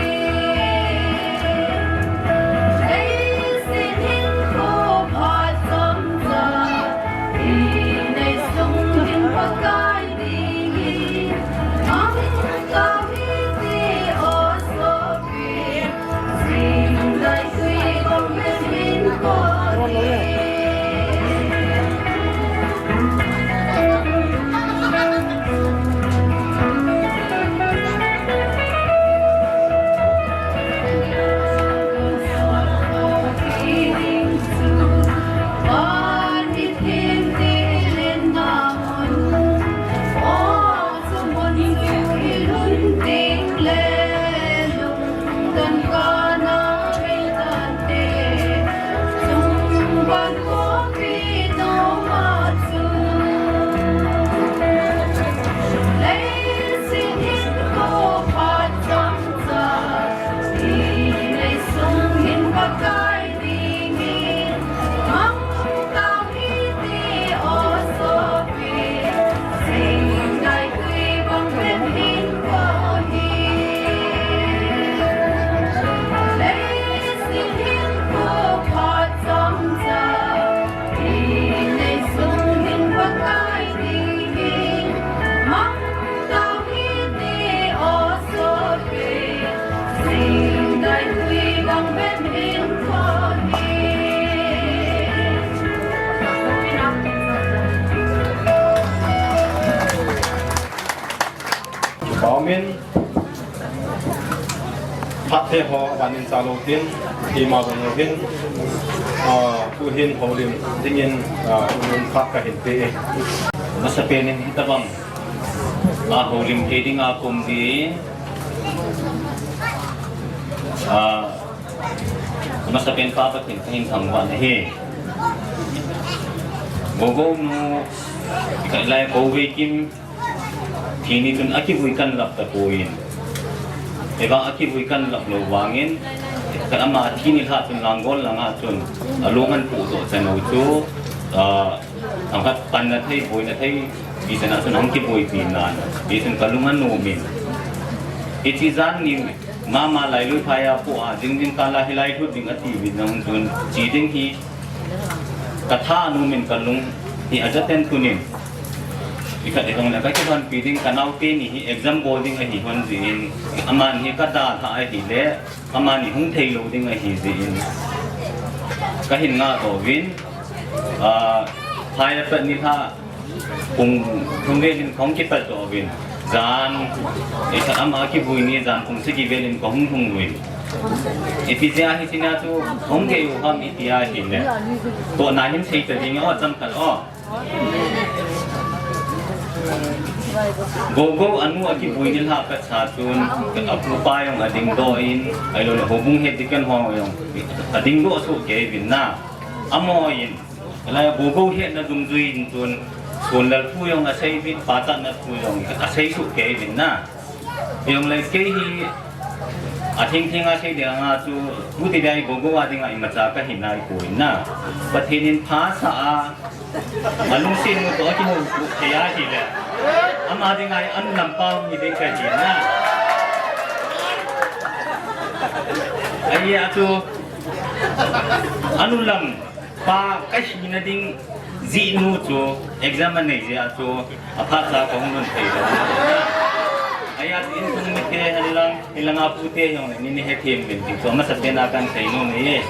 Leiset hinkho phat chomcha, inei sung hin Pakai dingin, ang tao hite o sopi. Amen. Phatthei ho vanin chalou tin, ima bang uvin, ah, tuhin houlim dingin, ah, houlim phat kahin pe e. Masapen in hitabang, ah, houlim thei dinga kum di, ah, masapen pa Pathen kahin thangvah in ahi. Gogo nu, kailai ko vei kim, Thi ni chun akivui kanlap tapoi. Ahivang akivui kanlap lou vangin, khat ama thi ni lha chun Langol langa chun, alung ahin pudoh chan u chu, ah, themkhat panna thei, boina thei, ti chan a chun ahung kiboipi nan, ti chun kalung anom in. Hiche jan ni mama Lailui phai a pu a, jing jing kal a hilai lhut ding ati uvin jong chun, che ding hi, Katha anom in kalung hi ajaten tunin. Ikhat ijongle kakidonpi ding, kanaote ni hi exam bol ding ahi hon jin, amani hi kadalhah ahile, amani hung thei lou ding ahi jin, kahin ngah uvin, ah, phai apat nilhah, pung thum vel in kahung kipat uvin, jan, ikhat ama kivui ni jan pung sagi vel in kahung lhung uvin. Ipi jeh a hiche nia chu hung gei u ham iti ahile, tohna hin sei ta ding o, chomkhat o. Gogo anu akivui nilhah pet sa chun, apupa jong adingdoh in, ahilouleh houbung het ding ken ho jong adingdoh soh kei uvin na. Amaho in, lai Gogo hetna dungjui in chun, sonlal thu jong asei uvin, pachatna thu jong asei soh kei uvin na. Jongle kei hi athengtheng a sei ding a chu, tuti dai Gogo a dinga imacha kahi naipoi na. Pathen in phasah a, alungset nu toh akihoutoh thei ahile, ama dinga anu lampa hung hi ding kahi na. Ahia chu, anu lampa kahina ding jeh nu chu, exam anei jeh a chu, aphatcha kahung lhun thei lou. Ahia chu insung mite henlang, hilanga pute jongle nei hethem uvin ti chu amasapen a kahin seinom e.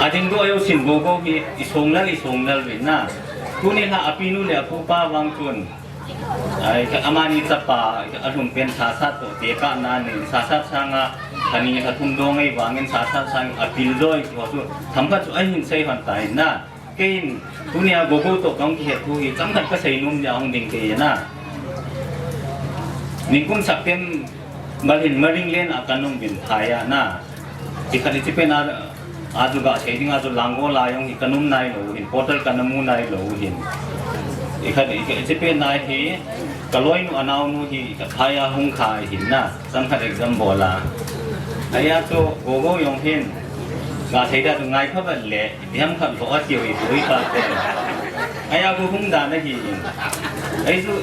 Adingdoh jousen Gogo hi isonglal, isonglal uvin na. Tuni lha apinu le apupa vang chun, ai, amani chapa alhumpen Sasat toh tekahna nei, Sasat sanga lha ni lha thum dong ahivangin Sasat sang apil joi ti ho chu themkhat chu ahin sei lhon tai na. Keiin tunia Gogo toh kahung kihet thu hi chomkhat kaseinom dia hung ding kei na. Ningkum saptem val hin Maringlen a kanum uvin phai a na. Ikhat iche pet na, achu gasei dinga chu Langol a jong hi kanum nailou hin, portal kana mu nailou hin. Ikhat, ikhat iche pet na hi kaloinu anaonu hi ikhat phai a hung kha ahin na, chomkhat exam bol a. Ahia chu Gogo jong hin gasei dia chu ngai phabep le, ipi ham khat lhoh atiu, ipi ui pa te. Ahia Gogo hung dan ahi in. Ahi chu,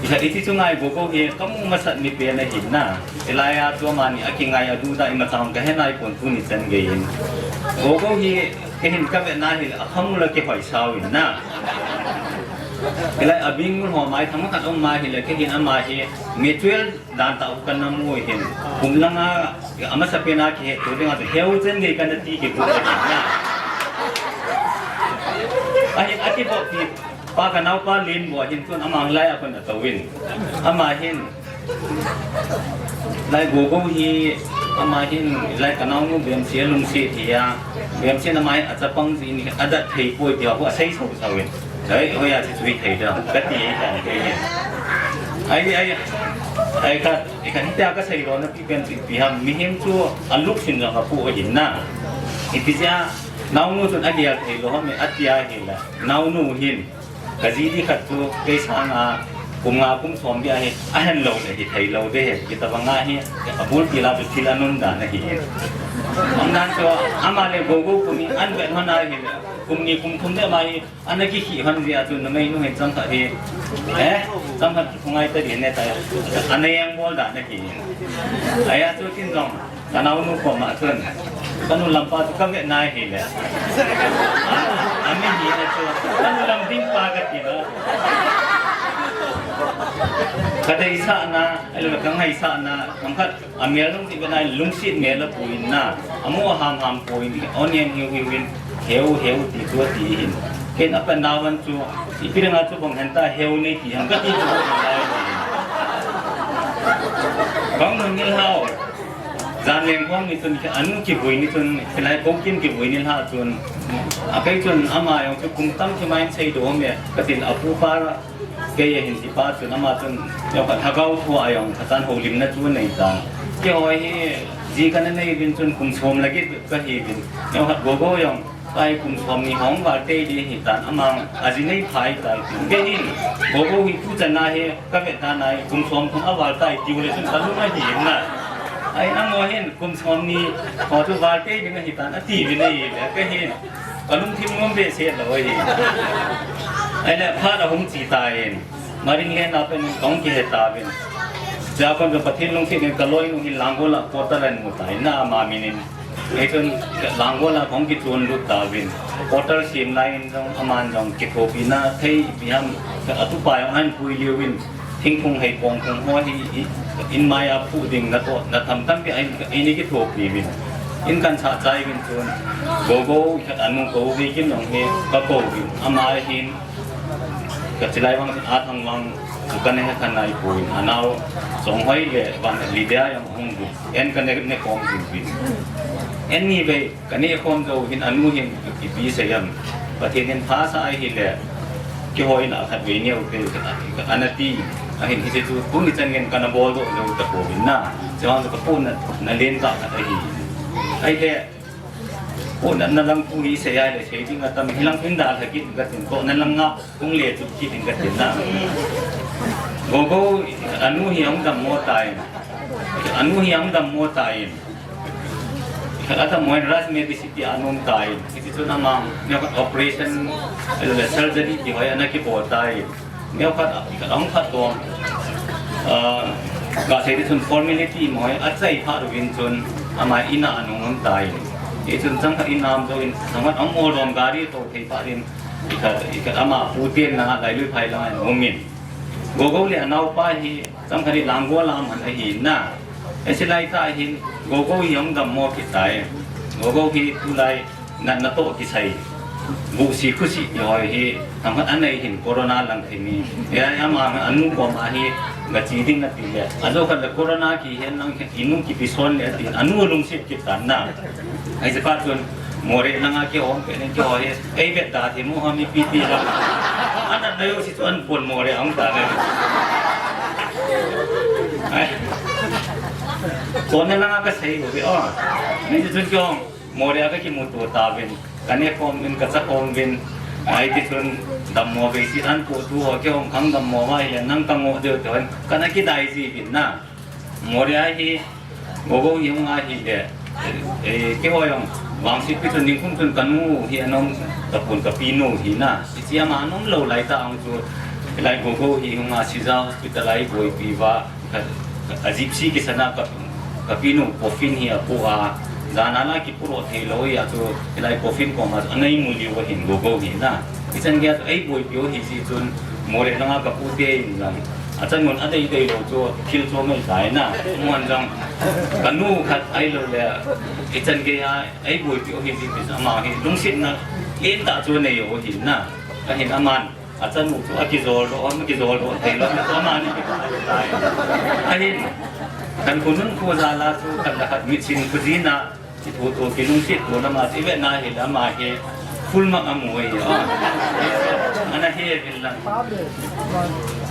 ikhat iti chu ngai Gogo hi kamu masat mi pen ahin na. Hilai a chu amani akingai aduda imacha kahe naipon tuni chan geiyin. Gogo hi kahin kavet na hile akhamul a kihoisa uvin na. Hilai abingmul ho mai themkhat um mai hile kahin ama hi mutual dan tah u kana mu hin. Kum langa amasapen a kihetto dinga chu heu chan gei kana ti kibol ahin na. Ahin akibol pi pa kanaopa Lenbo hin chun ama lai a kon atouvin. Ama hin, lai Gogo hi, ama hin, lai kanaonu Bemsi alungset hi a, Bemsi in ama hin achapang jin adat thei poi tia khu asei sousou in. Ai, hoiya chu chuhi thei da, kati tan kei hin. Ai, ai, ai khat, ai khat hitia kasei lona pi pen chu ipi ham, mihem chu aluksin jong apoh ahin na. Ipi jeh a, naonu chun agel thei lou ham, ati ahile, naonu hin, kaji di khat chu kei sanga kum nga kum som bep ahi, ahen lou le hithei lou ding ahi, hitobang ahi, abulpi la chu thil anun dan ahi. Umdan chu, ama le Gogo kum hi, ahin vet lhon ahile, kum ni kum thum bep ma hi, ana kikhi lhon jeh a chu, numeinu hin chomkhat hi, eh, chomkhat khongai ta ding ne ta, ana engbol dan ahi. Ahia chu kin jong, kanaonu koma chun, kanu lampa chu kavet na hile, a, ami hina chu, kanu lam ding pa kati na. Kadeisahna, ahilou le kangaisahna, chomkhat amel lungset ve na, lungset mel apui na, amu aham ham pui, oniam hiu hiu in, heu, heu ti chu ati hin. Ken apat na van chu, ipi dinga chu bang henta heu nei ti ham kati chu. Bang nun nilhah. Janleng khong ni chun, anu kivui ni chun, hilai Koukim kivui nilhah chun, akei chun ama jong chu kum tam kimain seidoh me, katin apupa, kei ahin tipa chun, ama chun, jong khat lhagao thua jong, khat chan houlimna chu anei tan. Keiho hi, ji kana nei uvin chun kum som le get kahi uvin, jong khat Gogo jong, Pai kum som ni hung val tei ding ahi tan, ama aji nei phai tai ti. Kei hin, Gogo hi tuchan a hi, kavet dan a hi, kum som thum aval tai tiu le chun kalung ahi na. Ai, amaho hin, kum som ni ho chu val tei ding ahi tan, ati uvin ahi le, kei hin, kalungthim nom behseh lou ahi. Ahile, phat ahung che tan, Maringlen a pen kahung kihe tauvin. Chua kon chu Pathen lungset in kaloinu hin Langol a quarter ahin mu tan, ama min in. Hichun Langol a kahung kichon lut tauvin. Portal sem lai in jong, aman jong kithopina thei ipi ham, atupa jong ahin pui liu in, thingphung hei pong phung ho hi, i, in mai a phu ding natoh, natham tampi ahin, in ikithopi uvin. In kahin sah chai uvin chun, Gogo khat anu kou ve kin jong hi, kakou uvin. Ama hin, kachilai vang, athang vang, chu kana he khan nai poi. Anao, Songhoi le, Van Lydia jong hung uvin. En kana ne khom jing uvin. En ni ve, Ka neh khom jou hin anu hin ipi sei ham. Pathen in pha sah ahile, keiho in a khatvei neo te, ana ti. Ahin hiche chu tuni chan ngen kana bol doh jou tapouvin na. Chuvang chu ka pohnatna len tah khat ahi. Ahile, pohnatna lang thu hi sei ahile, sei ding atam, hilang in dalha kit in katin, tohna lang a hung le chut kit in katin na. Gogo, anu hi ahung dammo tan. Anu hi ahung dammo tan. Khat a dammo in Raj Medicity a anom tai. Hiti chun ama, neokhat operation, ahilou le surgery ti ho ana kibol tai. Neokhat, khat ahung phatdoh. Ah, kasei ding chun formality mo, achai phat uvin chun ama in a ana um tai. Hichun chang khat in a um jouvin, chang khat ahung oldom gari toh thei phat in, khat, khat ama pu ten na Lailui phai lang a ana um in. Gogo le anaopa hi, chang khat hi Langol a man ahi na. Hiche lai tah hin, Gogo hi ahung dammo kit tai. Gogo hi tulai natna toh kisai, buhsi khusi ti ho hi, themkhat anei hin corona lang thei mi. Hiche a ama anu koma hi, gache ding ati le. Ajou khat le corona kihen lang, inu kipe son le ati, anu lungset kit tan na. Hiche pa chun, Moreh langa kihom pet in keiho hi, ei vet da thei mo ham ipi ti la. Anatna jouse chu ahin pon Moreh a hung tan. Ai. Chonna langa kasei uve o. Hiche chun keiho, Moreh a kakimuto tauvin. Ka neh khom uvin, ka cha khom uvin. Hiti chun dammo vei se ahin poh tu ho, keiho khang dammo uva ahile, nang kangoh diu tin. Kana kidai ji uvin na. Moreh a hi, Gogo hi hung ahile, eh, keiho jong, vangsetpi chun ningkum chun kanu hi ana um tapon, kapinu hi na. Hiche ama ana um lou lai tah a chu, hilai Gogo hi hung a Shija Hospital a eiboipi uva, ka, ka, a gypsy kisan a ka, kapinu coffin hi apoh a, jan a la kipoh lou thei lou a chu, hilai coffin koma chu ana imu liu ahin Gogo hi na. Hichan gei a chu eiboipi u hi jeh chun, Moreh langa kapu te in lang. Achan mun adei dei lou chu thil chu ngai tai na. Mun jong kanu khat ahilou le, hichan gei a eiboipi u hi jeh chun ama hi lungsetna len tah chu anei u hi na. Ahin aman, achanu chu akijol doh, akijol doh thei lou, amani kipa tai. Ahin, kan khonung kho jal a chu khat le khat mitsin khojin a, Kithoto, kilungset to lama, ivet na hile ama hi full mark amu e, ah. Ana he uvin lang.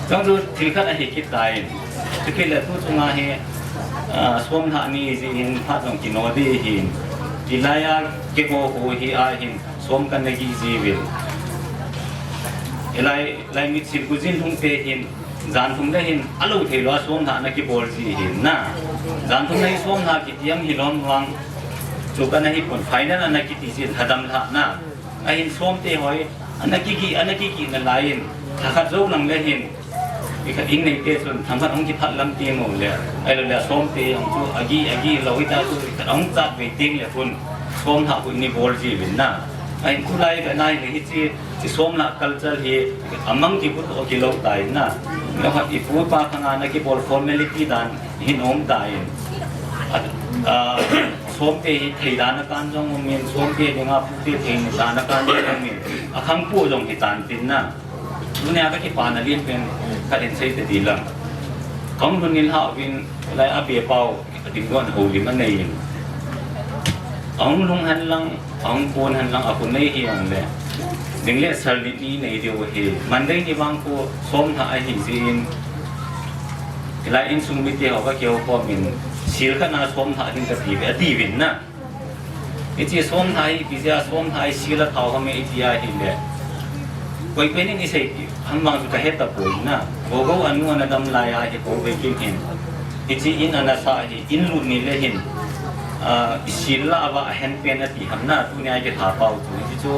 Chang chu thil khat ahi kit tai. Chukit le tu chunga hi, ah, som lhah ni jeh hin phat jong kino ding ahin. Hilai a keiho ho hi ahin som kana gih ji uvin. Hilai, lai mitsin khojin lhung te hin, Jan thum le hin, alou thei lou a som lhah ana kibol ji hin na. Jan thum le hin som lhah kiti jong hilou vang. Chu kana hi pon final ana kiti jin lhadam lhah na. Ahin som te ho hi, ana kigih, ana kigih nalai in. Lhakhat jou lang le hin. Ikhat in neite chun, themkhat hung kiphat lam ti mo le. Ahilou le som te jong chu, agih, agih lou hita chu, ikhat hung chat ve teng le chun. Som lhah khu ana bol ji uvin na. Ahin tulai kana hi le hiche, Hiche som lhah culture hi amang kibu toh kilou tai na. Nangho ipu ipa khang a na kibol formality dan hin um tai. A, a, som te hi thei dan a kan jong um in, som te dinga pu te thei dan a kan jong um in. Akhang pu jong hi tan tin na. Tunia kakipana len pen khat in sei tadi lang. Kahung lhun in lhah uvin lai a be pau. Ading don houlim anei in. Ahung lhung hen lang, ahung kon hen lang, akhu nei hi jong le. Ding le sal ni ni nei diu hi. Monday ni vang khu som lhah ahi jeh in. Hilai insung mite ho kakihou khom in. Sil khat na som lhah ding kati uve, ati uvin na. Hiche som lhah hi, ipi jeh a som lhah hi sil a thao ham e iti ahile. Koi pen in isei ti, ham vang chu kahe tapoi na. Gogo anu ana dam lai a hi kou ve kin hin. Hiche in ana sah hi, in lut ni le hin. Ah, isil la a va ahen pen ati ham na, tunia kitha pau chu. Hiche chu,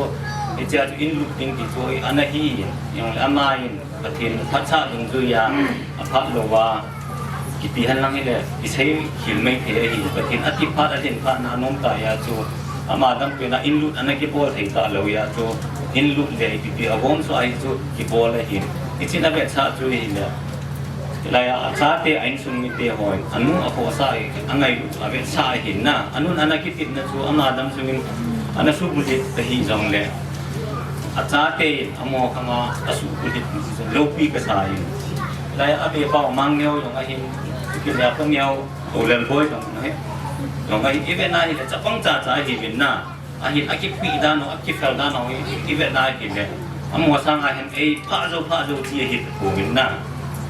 hiche a chu in lut ding ti chu, ana hi in. Jong le ama in, Pathen phatchah dungjui a, aphat lou a. Kiti henlang hile, isei khel mai thei ahi, Pathen ati phat, atin phat na anom ta hia chu, ama dam pena inlut ana kibol thei talou hia chu, inlut le ipi pi agom chu ahi chu kibol ahi. Hichun avetsah chu hile, hilai a, achate a insung mite hon, anu akhohsah hi, angailut chu avetsah ahi na, anun ana kitepna chu ama dam sungin, ana subulhit ahi jongle, achate in amaho khanga asuhbulhit chu loupi kasa in. Lai a be pau Mangneo jong ahin, kile a pa Neo, Olel Boi jong ahi. Jong ahi, ivet na hile chapang cha cha ahiuvin na. Ahin akipi dan u, akifel dan u, ivet na hile. Amaho sanga hin ei pha jou, pha jou ti ahi pouvin na.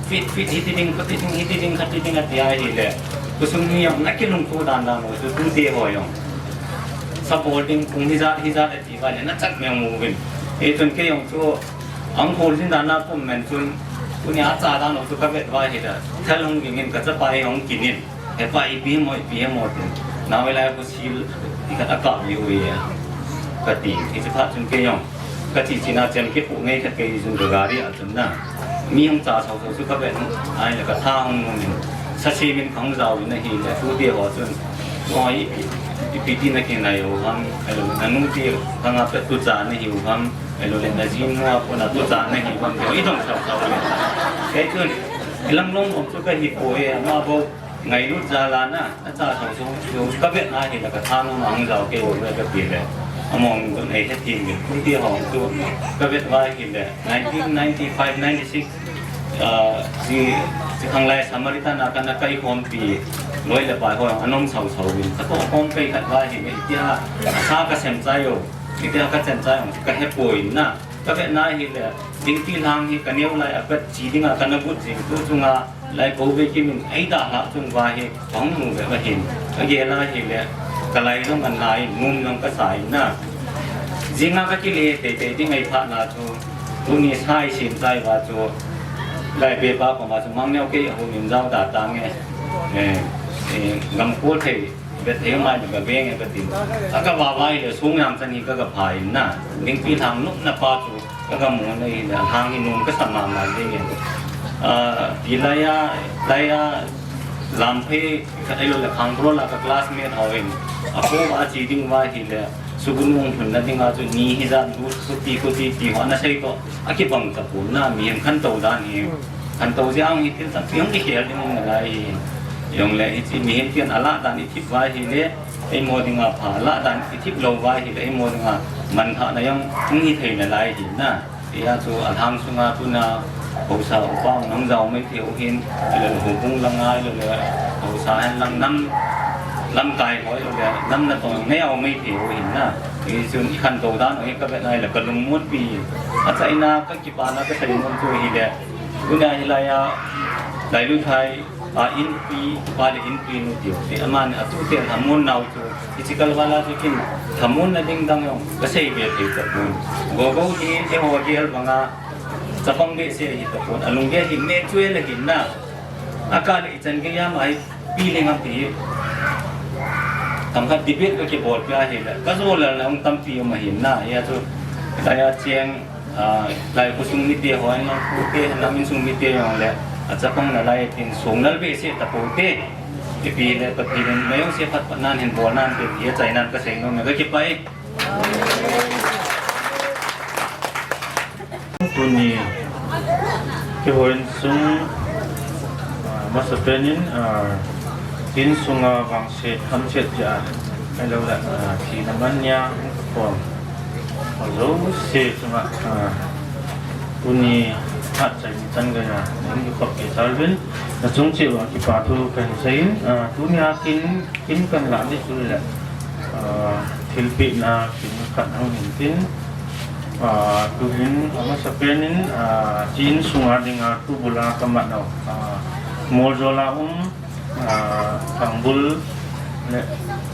Fit, fit, hiti ding, khati ding, hiti ding, khati ding ati ahile. Khosung hi jong ana kilungto dan dan u, chu tute ho jong. Sabol ding, kung hijat, hijat ati uva le, nachat mong uvin. Hichun kei jong chu, ahung khol jing dan a kum men chun, tunia acha dan u chu kavet uva hile. Thal hung ging in kachapa hi hung kin in. Hepa ipi mo, ipi mo tin. Nao lai ko sil, ikhat akap ji uve. Kati, hiche phat chun kei jong. Kache chena chan kipoh ngei khat kei jun ka gari a chun na. Mi hung cha sao sao chu kavet u. Ahile katha hung nom in. Sase min kahung jao in ahile. Tute ho chun. Oi, ipi, ipi ti nakinai u ham. Ahilou le nanu te khanga pet tucha nahiu ham. Ahilou le najinu a kona tucha nahiu ham. Idong sao sao le. Kei chun. Ilang long om chu kahi poi, ama bou. Ngailut jal a na, acha sao sao, kavet na hile katha nom a hung jao kei uve kati le. Among tun ei hethem uvin. Tute ho chu kavet uva hile. Nineteen ninety-five, ninety-six, ah, chi, chi khanglai Samaritan a kana kaikhompi loi le pai ho anom sao sao uvin. Katoh khom kei khat uva hile, itia sa kasem chai u, itia kachan chai u, kahe poi na. Kavet na hile, Dingpi lang hi kaneo lai a kache ding a kana got jing tu chunga, lai ko ve kimin eidalhah chung uva hi, kahung mu ve uva hin. Kagel a hile, kalai jong anlai, nom jong kasa in na. Jinga kakile teitei ding ahi phat na chu, tuni sa isem chai uva chu, lai be pa koma chu Mangneo kei ahung in jao da tange. Eh, eh, gam kol thei. Vet thei mai ka veng e katin. Aka va va hile sung jang chan hi ka ka pha in na. Dingpi lang nopna pa chu ka ka mu na hile lang hi nom kasa mama ding e. Ah, ti lai a, lai a Lamphei khat ahilou le Khangbro la ka classmate ho in. Apo va che ding uva hile. Sukunu hung lhun na ding a chu ni hijat lut khuti khuti ti ho ana sei toh. Akibang tapon na mihem khantou dan hi. Khantou jeh a hung hi thil tampi hung kikhel ding um nalai hi. Jongle hiche mihem ten alah dan ithip uva hile, eimo dinga pha, alah dan ithip lou uva hile, eimo dinga manthahna jong hung hithei nalai hi na. Hia chu alang sunga tuna, haosa upa hung jao mai thei u hin, ahilou le houbung langa, ahilou le, haosa hen lang nam, lamkai ho, ahilou le, nam natong nei jao mai thei u hin na. Hichun ikhantou dan u hi kavet na hile, kalungmon pi. Achaina, kakipana, kasei nom chu hile. Tuna hilai a, Lailuithai, a inpi, pa le inpi nu tiu. Ti amani atute lhamon nau chu. Hiche kal val a chu kin lhamon na ding dang jong. Kasei be thei tapon. Gogo hi, eiho gel banga. Chapang behseh ahi tapon. Alunggel hi, mature ahi na. Aka le ichan gei a mai. Pi le ngam pi. Themkhat debate kakibolpi ahile. Kajo lal na hung tampi um ahi na. Hia chu. Laiya cheng. Ah, lai khosung mite ho, inlang pute, nam insung mite jong le, achapang nalai tin song nal behseh tapou te. Ipi le, Pathen in, mei jong se phat phat nan hin bol nan te, ti achai nan kasei nom e, kakipah e. Tuni, keiho insung, ah, masapen in, ah, insunga vangset, hamset jeh a, ahilou le, ah, thina man nia, hung kakhom. Ajouse chunga, ah, tuni phat chai ni chan geiya, nang kikhop kei sal uvin, nachung cheh uva kipa thu kahin sei in, ah, tunia kin, kin kahin lah ding chu le, ah, thilpehna kin khat hung hin tin, ah, tuhin amasapen in, ah, hiche insunga dinga tubul a kamat nau, ah, Moljol a um, Ah, thangbul le,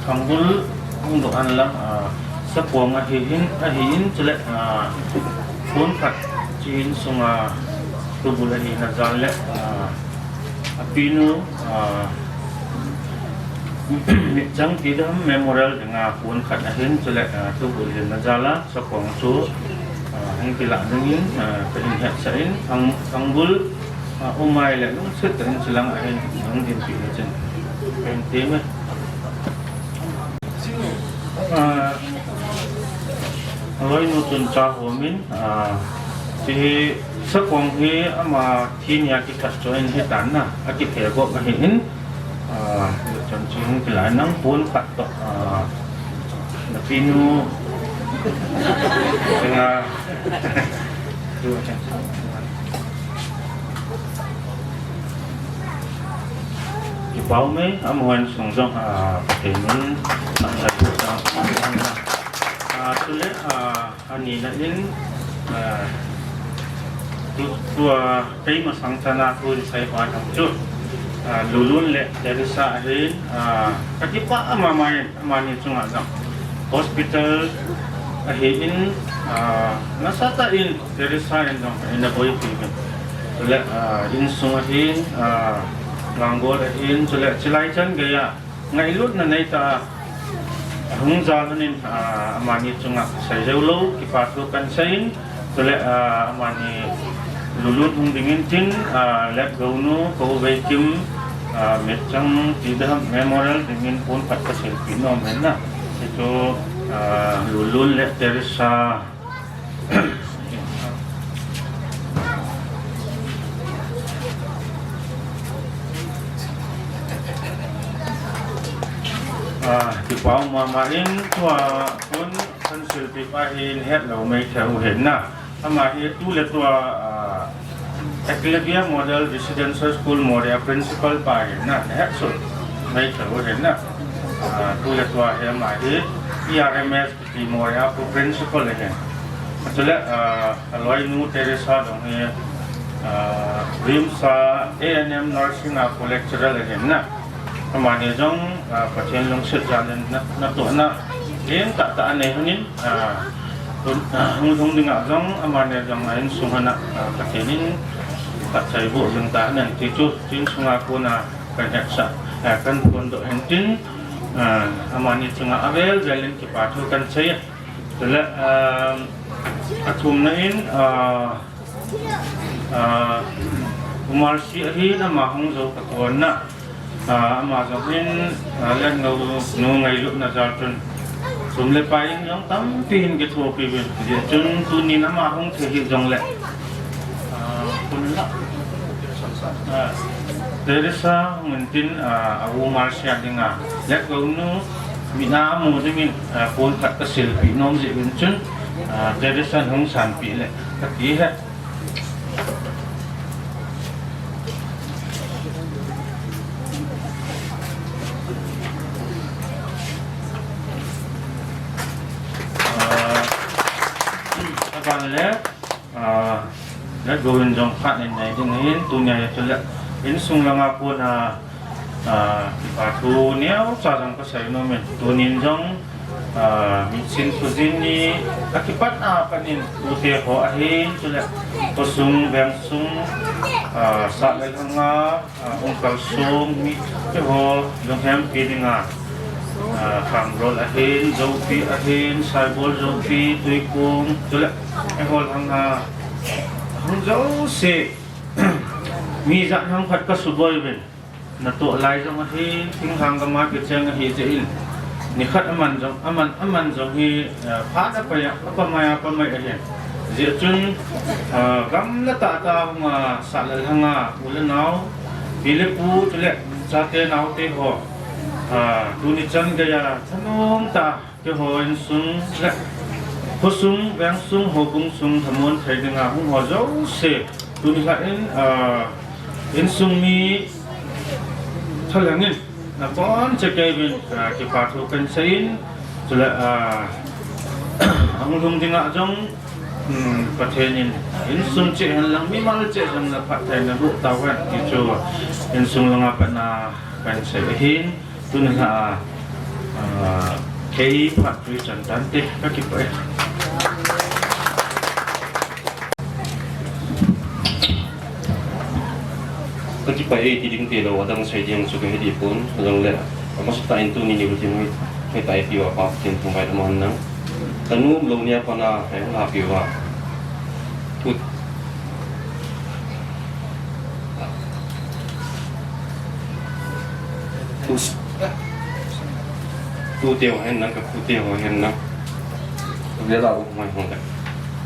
thangbul hung doh henlang, ah, sapong ahi hin, ahi in chule, ah, pon khat hiche insunga tubul ahina jal le, ah, apinu, ah, Mitchang Tidam Memorial dinga pon khat ahin chule, ah, tubul hina jal a sapong chu, ah, hung kilah dingin, ah, kahin hetsah in, thang, thangbul, A, um ahile lungset tah in chilang ahin, hung dinpi na chin. Pen te me. A, a loinu chun cha hom in, a, chi hi sakong hi ama thi nia kithat chu ahin hitan na, akiphe gop ahin, a, chun chi hung kilai nang pon khat toh, a, na pinu, nga, Kipah ume, amaho insung jong, a, Pathen in, a, support a, a, chule, a, anina in, a, tu, tua, kei masang chana thu in sei pa thang chu, a, Lulun le Teresa ahin, a, kakipah mama in, amani chunga jong hospital ahin, a, nasatah in Teresa in jong eina boipi uvin. Chule, a, insung ahin, a, Langgol ahin, chule chilai chan geiya ngailutna neitah a hung jal un in, a, amani chunga sei jou lou kipa thu kan sei in, chule, a, amani Lulun hung ding in tin, a, Letgonu, Kou Veikim, a, Metchang Tidam Memorial dingin pon khat ka silpeh nom in na. Hichu, a, Lulun le Teresa. A, kipah mama in tua pon kan silpeh pa hin hetlou mai thei u hin na. Ama hi tu le tua, a, Eclavia Model Residential School Moreh a principal pa hin na, nahet sut mai thei u hin na. A, tu le tua hi ama hi E R M S kiti Moreh a pu principal ahin. Chule, a, aloinu Teresa jong hi, a, RIMS a A N M nursing a pu lecturer ahin na. Amani jong, a, Pathen lungset jal in na, natohna lentah tah anei hon in, a, tun, a, hunglhung dinga jong amani jong a insung hon a, a, Pathen in phatthei boh jing tahen ti chu, tin sunga kona kan hetsah, a, kan phondoh hen tin, a, amani chunga avel vel in kipa thu kan sei. Chule, a, athumna in, a, A, Pu Mercy ahin ama hung jou ka kon na. A, ama jong hin, a, Letgonu ngailutna jal chun sum le pai in jong tampi hin kithopi uvin. Hijeh chun tunin ama hung thei hih jongle, a, kun la. A, Teresa hung in tin, a, a u Mercy a dinga Letgonu mit a amu dingin, a, pon khat ka silpeh nom jeh uvin chun, a, Teresa hung sanpeh le kati ahi. Aban le, a, Letgonu in jong phat in nei ding ahin, tunia hi chule insung langa kona, a, kipa thu neocha jong ka sei nom in, tunin jong, a, mitsin thujin ni akipat a pat in tute ho ahin, chule khosung, vengsung, a, sah le lhanga, a, hung kalsong mite ho lunghempi dinga, a, Khangrol ahin, Joupi ahin, Saibol Joupi, Tuikong, chule eiho lhanga hung jouse, mi jat ham khat ka suboi uvin. Natoh lai jong ahi, thinglhang gam a kicheng ahi jeh in, nikhat aman jong, aman, aman jong hi, eh, phat a pai a, apa mai, apa mai ahi. Hijeh chun, eh, gam le tah tah a hung a, sah le lhang a, u le nao, pi le pu, chule chate naote ho, eh, tuni chan geiya thanom tah a, keiho insung le khosung, vengsung, houbung sung thamon thei dinga hung ho jouse, tuni lhah in, ah, insung mi thalheng in nabonchauva kei uvin, ah, kipa thu kan sei in, chule, ah, ahung lhung dinga jong, um, Pathen in insung cheh hen lang mimal cheh jong le phattheina boh tauhen ti chu insung langa pat a kan sei ahin. Tun lha, ah, kei phat tui chan tante, ka kipah e. Ka kipah e ti ding tilou, adang sei ding chu ka he dipon, ajongle, amasatah in tuni nikho hin, hoi, hoi tai piuva pa, tin thum vai ta man nang. Ka nom lou nia kona, hei hung lha piuva. Tut. Tute ho hen lang, ka pute ho hen lang. Vela u mai hong le.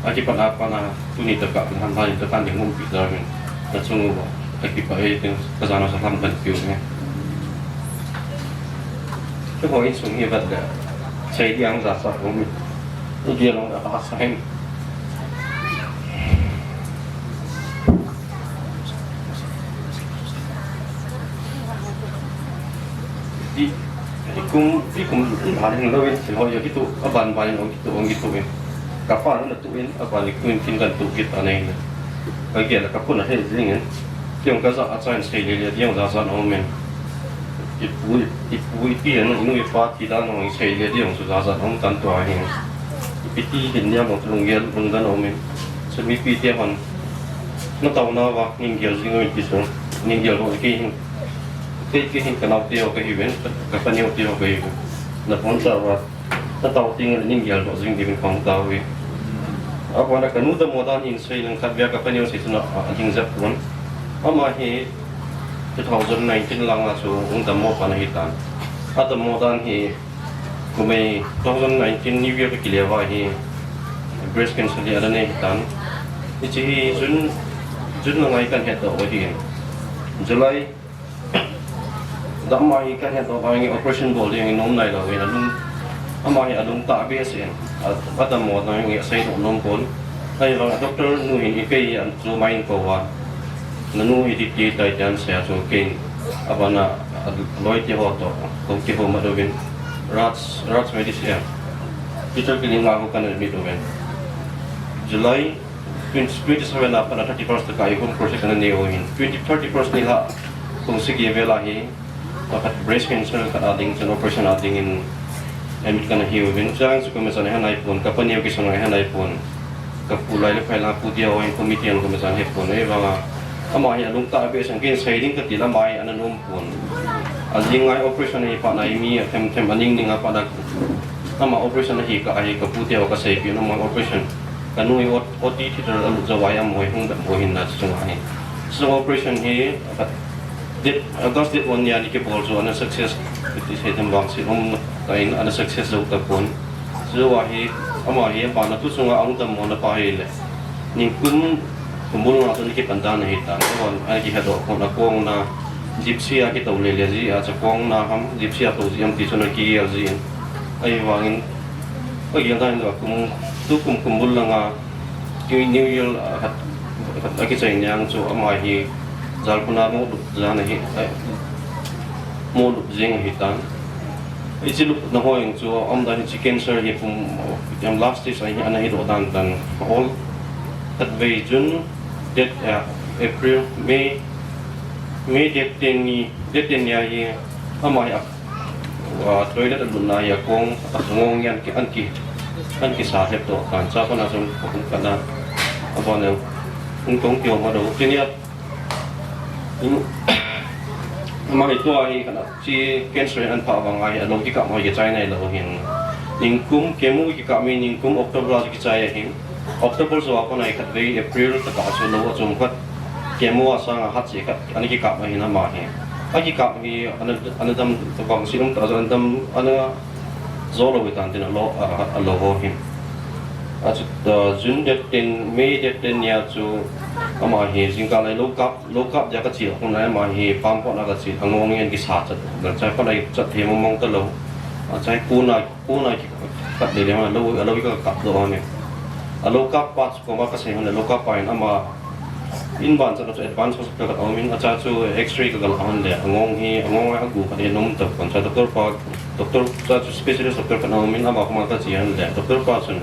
Akipat a pat a, tuni tah a, han lai tah a ding umpi ta min. Na chung u, akipat e, tin, ka jana sa lam kan piu ne. Keiho insung hi vet le. Sei ding jat sa ko mi. Igel long a sa hen. I, i kum, i kum, i ban hing louvin, i hoi kitu, aban ban hong kitu, hong kitu in. Ka pa na tu in, aban i kum kin kan tu kit anei na. Ka gel ka pun a he jing in. Tiang ka ja a chan sei le le, tiang ja ja no men. I pu, i pu, i pi an, i nu i pa ti dan hong sei le, tiang su ja ja hong tan tua hin. I pi ti hin nia mo tu lung gel, lung dan no men. Su mi pi ti han. Na tau na va, ning gel jing o in ti su. Ning gel ho ki hin. Kei, kei hin ka nau te ho ka hi ven, ka, ka pa neo te ho ka hi ven. Na pon ta va, na tau ting le ning gel ho jing di ven kong ta ven. A va na ka nu ta mo dan in sei lang khat via ka pa neo sei suna a, a ding jep pon. Ama hi two thousand nineteen lang a chu ung ta mo pa na hi tan. A ta mo dan hi Kumei two thousand nineteen New Year ka kile va hi breast cancer hi ana nei hi tan. Hichi hi June, June lang a hi kan het doh hi. July, dam a hi kan het doh va hi operation bol ding hi nom nai lou hi alung. Ama hi alung ta be sen. A, a dam mo na hi sei doh nom pon. Ahivang a doctor nu hin i kei an chu main ko va. Na nu hi ti ti tai tian sei a chu ken. A va na, a loi ti ho to. Ko ti ho ma do vin. Raj, Raj medicine. Peter Killing a ho kan admit do vin. July twenty, twenty-seven a pat a thirty-first ka i home project na nei o hin. Twenty, thirty-first ni la. Kong sigi vela hi. Pakhat breast cancer khat a ding chun operation a ding in admit kana hi uvin. Chang chu kome chan a hanai pon, ka pa neo kisong a hanai pon. Ka pu lai le phai la pu dia o in committee an kome chan he pon. Ei vang a. Ama hi alung ta be sang kin sei ding ka ti la mai ana nom pon. A ding ngai operation hi pa nai mi a them them a ning ning a pa da. Ama operation hi ka hi ka pu dia o ka sei pi no ma operation. Ka nu i ot, ot ti ti ta alu ja wai am hoi hung da mo hin na chung a hi. So operation hi ka Date, August date one nia ni kibol chu ana success, ti sei tam vang si um ta in ana success jou ta pon. Chu a hi, ama hi, apa na tu chunga a um tam mo na pa hi le. Ning kum, kum bul nga tu ni kipan ta na hi ta. Bon, ana ki hado pon a kong na, Gypsy a ki to le le ji, a cha kong na ham, Gypsy a to ji am ti chu na ki a ji in. Ahivang in, pa gel ta in kum, tu kum kum bul lang a, New, New Year, ah, khat, khat a kichai niang chu ama hi jalkhun a mo lup jan ahi, eh, mo lup jing ahi tan. Hichi lupna ho jong chu aum dan hichi cancer hi pum, em, last stage ahi, ana hi doh dan tan. All khatvei June date, eh, April, May, May date ten ni, date ten ni ahi ama hi a Ah, toilet a lutna hi a kong, a ngong hi an ki, an ki, an kisa hlep to kan cha kona chun ka hung kana. A bon le, hung tong kio ma do. Tin ya, in, ama hi tua hi kana, chi cancer an pha vang a hi, a lo kikap ma hi kichai nai lo hin. Ningkum, kemo kikap mi ningkum October a kichai a hin. October jou a kona hi khatvei April taka chu lo a chom khat. Kemo a sanga hat chi khat, ana kikap ahin ama hi. A kikap hi, ana, ana dam vang si um ta, ana dam, ana jo lo hi tan tin a lo, a, a lo ho hin. A chu, a, June date ten, May date ten nia chu ama hi, jingkah lai lo kap, lo kap dia ka chi, kong lai ama hi, pam pon a ka chi, a ngong in kisa chat, la chai pa lai chat he mong mong ta lo. A chai kuna, Kona ki kap le le, a lo, a lo ka kap doh a ne. A lo kap pa chu koma ka sei hon le, lo kap pa in ama in ban cha chu advance hospital khat a um in, a cha chu X-ray ka gal a hon le, a ngong hi, a ngong a gu khat hi nom ta pon cha doctor pa, doctor cha chu specialist doctor khat a um in, ama koma ka chi hon le, doctor pa chun,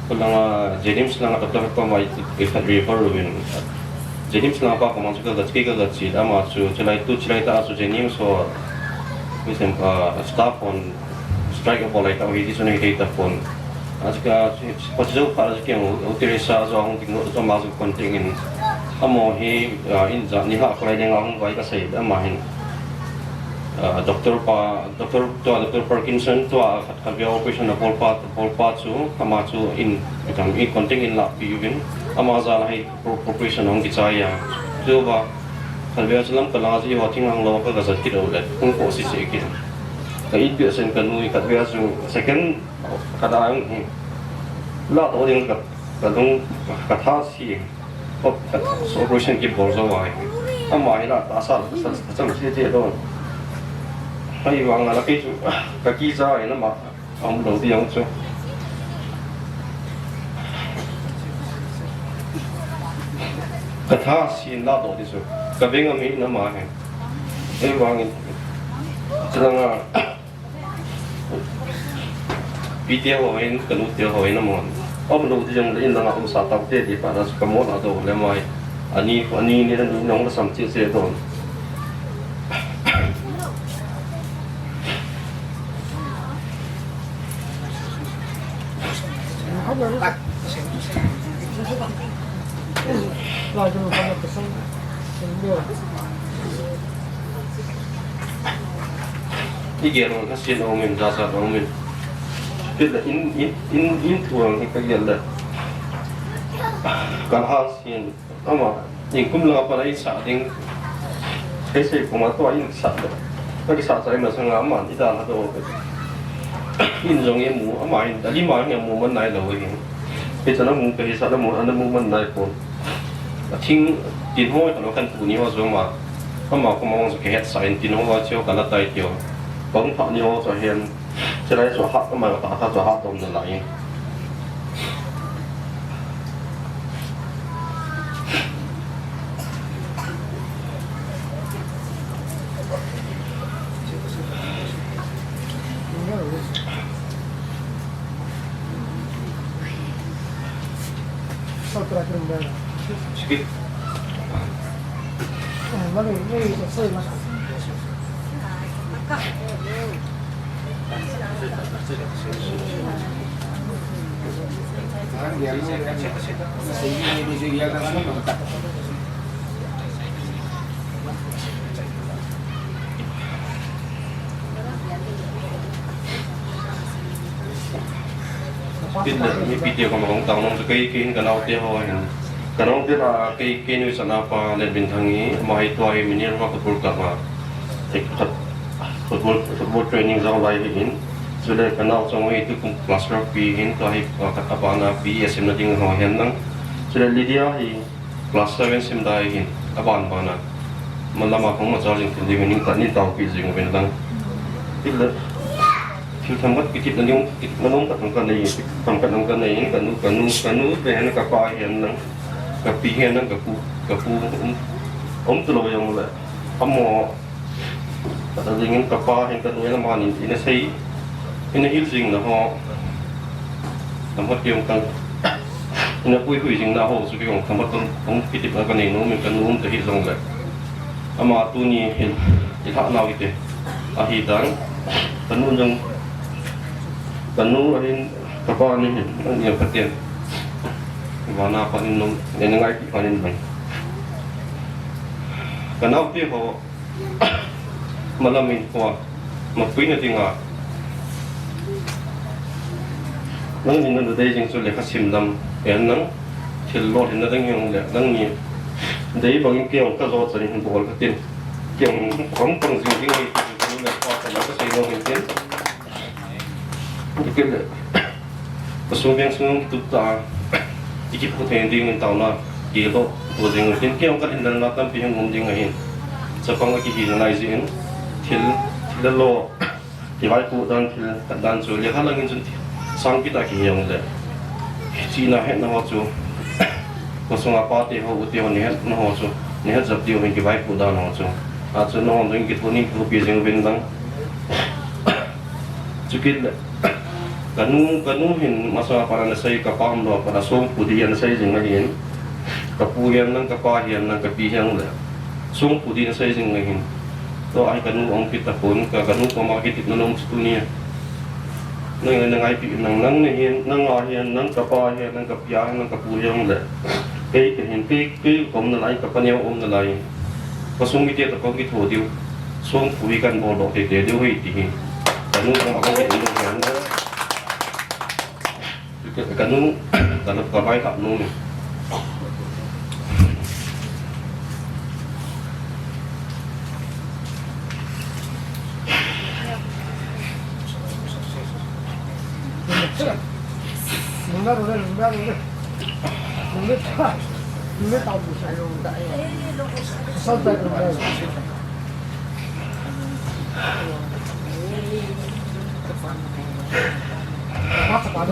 ko langa Jenims langa doctor khat koma i, i khat refer uvin. Jenims langa pa koma chu ka ga chi, ka ga chi, ama chu chulai tu, chulai ta chu Jenims ho, mi sem, ah, staff hon, strike a bol lai ta hi, ti chun hi thei ta pon. A chu ka, chu, pa chu pha chu keng u, u Teresa chu hung ding u, chu ama chu contact in. Amaho hi, ah, in ja ni ha ko lai ding a hung vai ka sei ama hin. Ah, doctor pa, doctor tua, doctor Parkinson tua, khat, khat via operation a bol pa, bol pa chu, ama chu in, in contact in la pi uvin. Ama ja la hi pro-, operation hung kichai a. Chu va, Khatvei chu Lamka lang a chu eiho thinglhang lou a ka, ka jat kit uleh, hung ko sese kit. Ka it peh sen ka nu hi khatvei chu second khat a hi. Ladoh ding ka, ka lung, ka tha si. Op, ka tha, operation kibol jou ahi. Ama hi la tahsa, sa, sa, chang sese don. Ahivang a la kei chu, ka kicha in ama. Aum lou ding chu. Ka tha sin ladoh ding chu. Ka veng a mi na ma he. Ahivangin. Chulanga. Pi te ho hin, ka nu te ho hin amun. Aum lou ding le in langa um sa tau te di pa na chu ka mo ladoh le mai. Ani, ani ni, ani nong la sam che che don. I gel lou kha sin aumin, jachat aumin. Pila in, in, in, in thu ang hi ka gel le. Ka ha sin. Ama, in kum langa pat a i sah ding. Kei sei kum a tua in sah ding. Ka kisah chai masanga aman i dalha doh. In jong i mu, ama in, ali ma in mu man nai lou hi. Kei chan a mu ka hi sah la mu, ana mu man nai pon. A thing, tin ho ka lo kan tu ni ho jong ma. Ama kum a hung ka het sah in tin ho a cheu ka la tai tio. Bang pha ni ho cha hen. Chulai chu hat, ama ka ta chu hat tom na lai. Sige. Pin le, mi pi te koma kong tao nong chu kei, kei hin ka nao te ho hin. Ka nong te la kei, kei nu chana pa Lenbinthangi, ama hi tua hi Minerva Football Club a. Football, football training jong lai hi in. Chule ka nao chong hi tukum class twelve pi hin, tua hi, a, ka, a bana B A sim na ding ho hin lang. Chule Lydia hi, Class seven sim dai hin, a ban bana. Malama kong ma charging thil ding hin ka ni tao pi jing uvin lang. Thil le, thil themkhat kitepna ding, kitepna nom khat ka nei, themkhat ka nei, ka nu, ka nu, ka nu, te hin ka pa hin lang, ka pi hin lang, ka pu, ka pu, um, um tu lou jong le. Amo, Ka ta dingin ka pa hin ka nu in amanin, ina sei, ina hil jing na ho. Themkhat kei jong ka, ina puihui jing na ho, chu kei jong themkhat kong, kong kitepna ka nei nom in ka nu um ta hi jong le. Ama tuni hin, i lhah nau ite. Ahi tan, ka nu jong, ka nu ahin, ka pa ni hin, ani ka ten. Vana pa ni nom, ina ngai pi pa ni nom. Ka nau te ho, Malam in kua, mapui na dinga. Nangni na dei jing chu lekha sim lam, en nang, thil lolhinna dang jong le, nangni dei bangin kei jong ka jo chan in bol ka tin. Kei jong kong pang jing ding hi, ka nu le pa ka la ka sei lo hin tin. Kei le, Ka sung veng sung tup ta, i kipu thei ding in taona, kei to, to ding in, kei jong ka hin dan na tampi hin um ding ahin. Chapang a kihi na lai jin, thil, thil lo, kivaipoh dan thil, dan chu, lekha lang in chun, sang kita kihi jong le. Chihna hetna ho chu, ka sunga pa te ho, u te ho, ni hetna ho chu, ni het jap diu hin kivaipoh dan ho chu. A chu, no, ding kitu ni, kitu pi jing vin dang. Chu kit le, Ka nu, ka nu hin masa pa na sei, ka pa um lou pa na songpu di ana sei jing ahin. Ka pu hian lang, ka pa hian lang, ka pi hian le. Songpu di ana sei jing ahin. Tua hi ka nu ong kit ta pon, ka, ka nu koma kitepna nom chu tuni a. Nang, nang ai pi nang, nang ni hian, nang a hian, nang ka pa hian, nang ka pi a hian, nang ka pu hian le. Kei ka hin, kei, kei ka um na lai, ka pa neo um na lai. Ka sung mite toh kong kitho diu. Songpu hi kan bol doh tete diu hi ti hi. Ka nu kong a kong kit diu hian. Ka nu, ka nu, ka vai khat nu ni.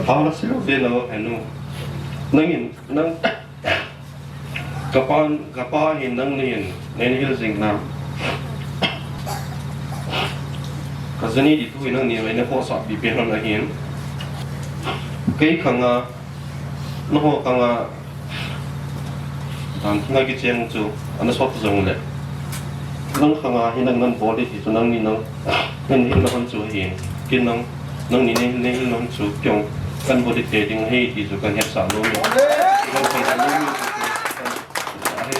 Hang la silo de lo, anu. Nangin, nang, kapa, kapa hin nangnin, nei hil jing na. Ka jani di tu hin nangnin, nei na ko sa bi pe hon ahin. Kei khanga, na ho khanga, Dan thina kicheng chu, ana sot jong le. Nang khanga hi nang nan bol di ti chu nangni nang. Hin hin na hon chu hi. Kin nang, nangni nei, nei hin na hon chu kyong. Kan bol di te ding hi ti chu kan hepsa lou ni. Kan hepsa lou ni. Ahi.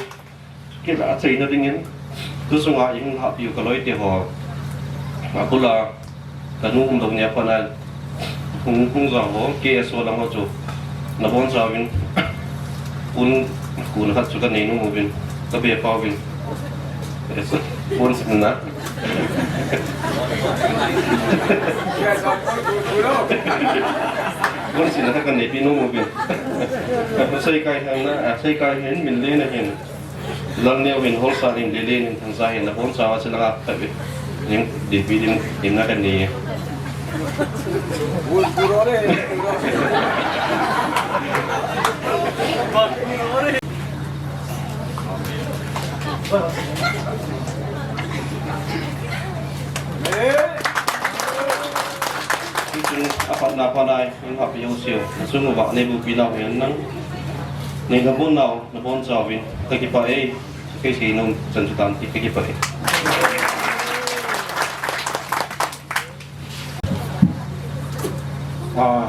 Kila cheina dingin. Tu sunga i hung hapiu ka loi te ho. Abula. Ka nu um dong nia pana hung, hung jong ho, K S O lang ho chu. Na bon chauvin. Pun, pun khat chu ka nei nom uvin. Ka be pauvin. Pun sin na. Pun sin na ka nei pi nom uvin. Sei kai han na, sei kai hin, min le na hin. Lang neo hin hol sa ning lele ning thang sa hin na bon sa wa sa langa ta ve. Ning D P ding in na kan ni. Apa na apa nai, in happy you see. Sung ba ni bu pi na wen nang. Ni na bon nau, na bon sa win. Ka kipa e. Kei sei nom chan chu tam ti ka kipa e. Ah,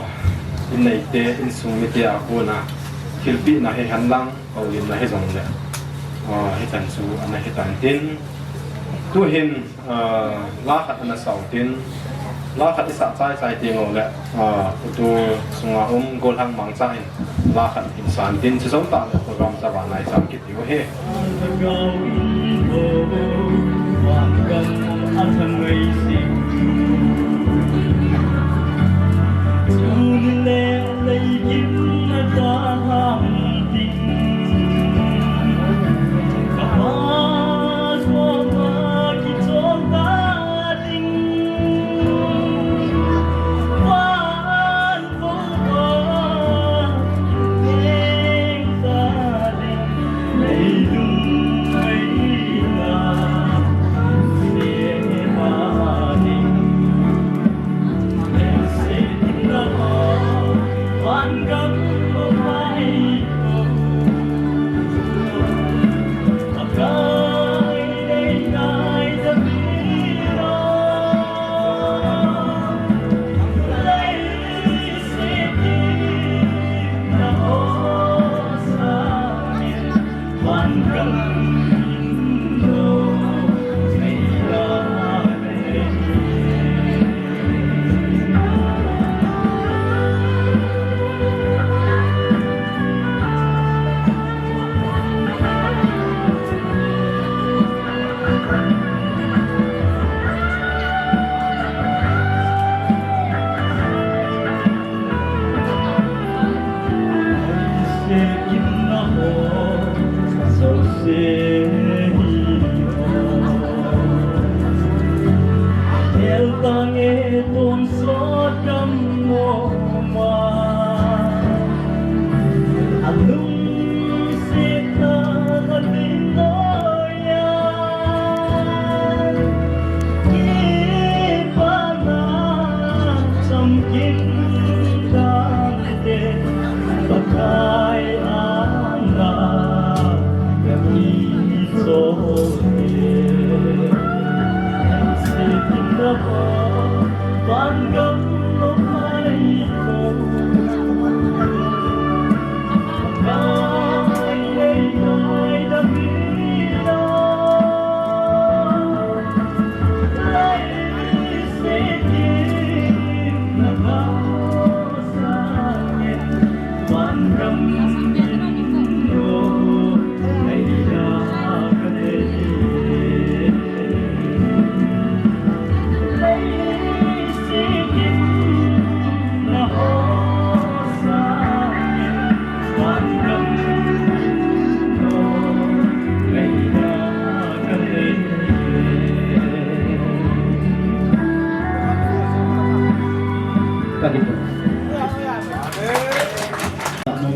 in neite, insung mite a kona thilpehna hi henlang, houlimna hi jongle. Ah, hichan chu ana hi tan tin. Tu hin, ah, la khat ana sau tin. La khat i sa chai chai teng uleh, ah, utu sunga um Golhang Mangcha in la khat in san tin, chujou tah le program chu vannoi cham kit diu ahi.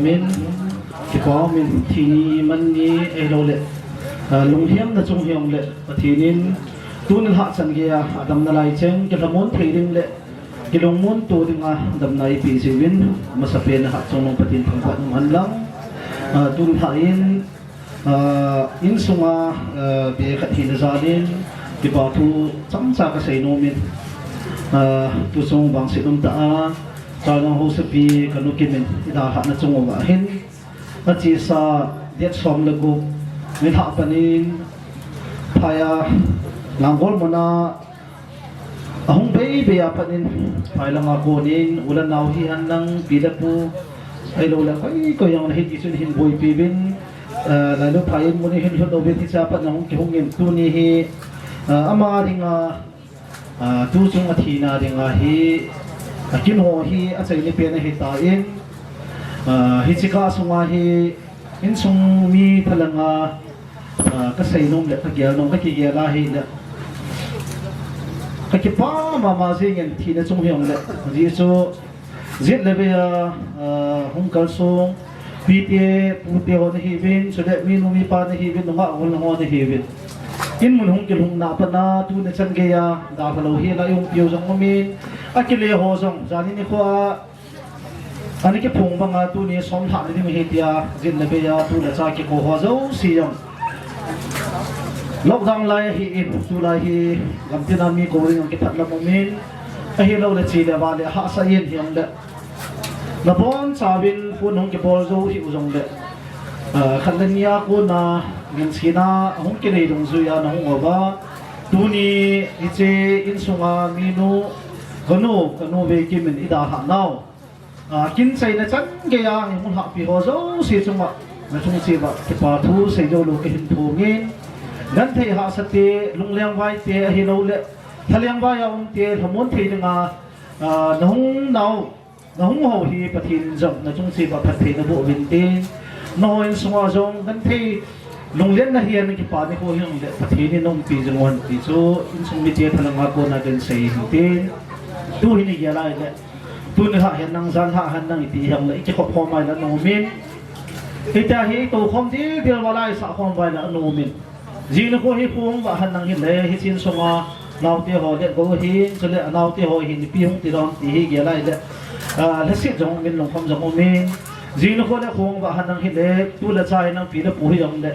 Min, kipa min, thi ni, man ni, ahilouleh, ah, lunghiamna chung hijongleh, Pathen in, tuni lhah chan geiya, adam nalai cheng, kilhamon thei ding le, kilungmon to dinga, damna eipeh jeh uvin, masapen a hatchungnung Pathen thangvah in umhen lang, ah, tuni lhah in, ah, insunga, ah, be khat hina jal in, kipa thu chomcha kasei nom in, ah, tuchung vangset umtah a, Chalnang Haosapi kanu Kim in, idalhahna chung uva hin, achesa date som le gup, nilhah pat in, phai a, Langol mun a, ahung bei bei a pat in, phai langa kon in, u le nao hihen lang, pi le pu, ahilouleh, koi koi jong nahi ti chun hin boipi uvin, eh, Lailu phai in mun a hin lhut uvin, hiche a pat in ahung kihung in, tuni hi, eh, ama dinga, ah, tuchung a thina dinga hi, akin ho hi, achaina pen ahitan, ah, hiche kah sunga hi, insung mi thalheng a, ah, kasei nom le, kagel nom, kakigel a hile, kakipa mama jeng in thina chung hijongle, ajeh chu, jet le bei a, ah, hung kalsong, pite, pute ho nahiuvin, chule minu mipa nahiuvin, nungah golhang ho nahiuvin. In mun hung kilhungna a pat a, tuni chan geiya, dalha lou hi la ihung piu jong umin, akile ho jong, jani nikho a, ana kiphong banga tuni som lhah na ding ahi tia, jet le bei a, tu le cha kikou ho jouse jong. Lockdown lai ahin, tulai hi, gamtina mi kou ding jong kiphat lam umin, ahilouleh che le va le hahsa in hijongle, nabonchauvin phone hung kibol jou hih u jongle, ah, khat le ni a kona, ngenchena, ahung kinei dungjuia nahung uva, tuni hiche insunga minu, kanu, kanu Veikim in idalhah nau, ah, kin chaina chan geiya, ihung lhahpi ho jouse chunga, nachung cheh uva, kipa thu sei joulou kahin thum in, genthei hahsa te, lungleng vai te, ahilouleh, lhaleng vai a um te, lhamon thei dinga, ah, nahung nau, nahung ho hi Pathen in jong nachung cheh uva phatthei naboh uvin tin, naho insunga jong genthei lunglen nahi a nakipa nikho hijongle Pathen in naumpi jing un ti chu insung mite thalheng a kona kahin sei hin tin, tu hi nigel a hile, tuni lhah hen lang, jan lhah hen lang iti hijongle, ikikhop khom a hile ana umin, hitia hi tou khom dildil uva la isah khom uva hile ana umin. Jing nikho hi kho hung vah hen lang hile, hiche insunga naote ho letgo ahin, chule anaote ho hi nipi hung ti lom ti hi gel a hile, ah, lhaset jong umin, lungkham jong umin. Jing nikho le kho hung vah hen lang hile, tu le cha hihen lang, pi le pu hijongle,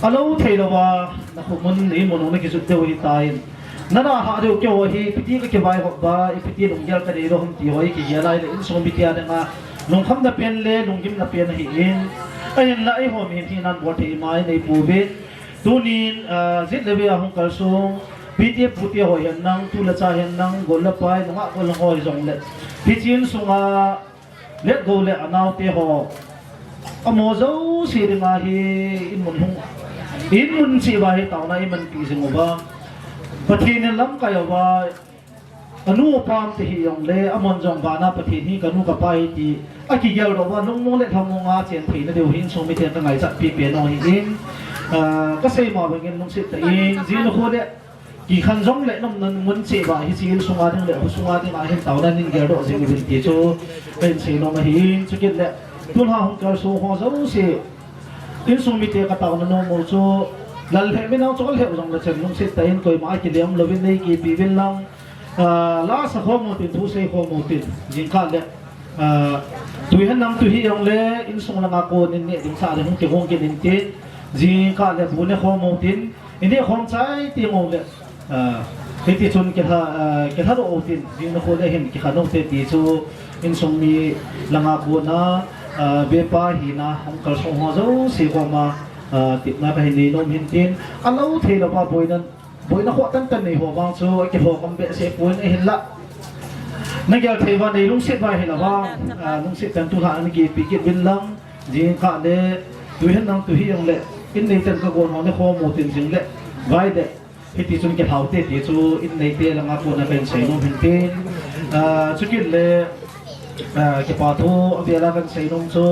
alou thei louva, nakho mun, neimun u nakijot diu ahitan, nadalhah diu keiho hi, ipi ti kakivaihop uva, ipi ti lunggel kanei lou ham ti ho hi kigel a hile, insung mite a dinga lungkhamna pen le lunggimna pen ahin, ahinla eiho mihem hinan bol thei ima inei pouvin, tunin, ah, jet le bei a hung kalsong, pite pute ho hihen lang, tu le cha hihen lang, gol le pai, nungah golhang ho hijongle, hiche insunga letgo le anaote ho, amaho jouse dinga hi inmun hung, inmun cheh uva hi taona imanpi jing uva, Pathen in lamkai uva, anu apa um te hijongle, amahon jong vana Pathen hi kanu kapa ahi ti akigeldoh uva, lungmong le lhamong a chen theina diu hi insung miten kangaichat pipen u ahin, ah, kasei ma bangin lungset tah in, jing nikho le kikhen jongle, nomna mun cheh uva, hiche insunga ding le khosunga dinga hin taona nin geldoh jing uvin ti chu kahin sei nom ahin, chukit le, tulha hung kalsong ho jouse, insung mite kataona nom u chu, lal lheh uvin, nao chu kalheh u jongle chen lungset tah in koima akile um louvin neikipe uvin lang, ah, la sa khom u tin, thu sei khom u tin, jingkah le, ah, tui hen lang, tui hijongle, insung langa konin neh ding sah ding hung kigong kit in tin, jingkah le bu ne khom u tin, ineh khom chai teng u le, ah, hiti chun kilha, ah, kilhadoh u tin, jing nikho le hin kikhen u te ti chu insung mi langa kona, ah, bepa hina hung kalsong ho jouse koma, ah, tepna kahin nei nom hin tin, alou thei louva boina, boina khoh tantan nei ho vang chu akiho khom behseh pon ahinla, nagel thei uva nei lungset uva hila vang, ah, lungset tah in tulha nakipe kit uvin lang, jingkah le, tui hen lang, tui hijongle, in neiten kagon ho ne khom u tin, jing le vai le, hiti chun kilhau te ti chu in neite langa kona kahin sei nom hin tin, ah, chukit le, ah, kipa thu avel a kahin sei nom chu,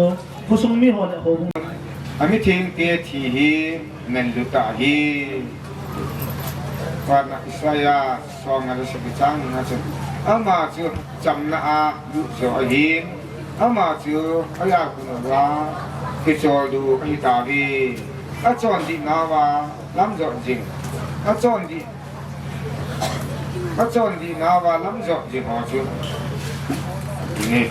khosung mi ho le houbung, amithengte thi hi manlu tah ahi. Patna Isaiah somnga le sagi chang nga chun, ama chu chamna a lut jo ahin, Ama chu a yakun uva kichol du ahi tauve. A chondih nauva lamjot jing. A chondih, a chondih nauva lamjot jing ho chu. Ni.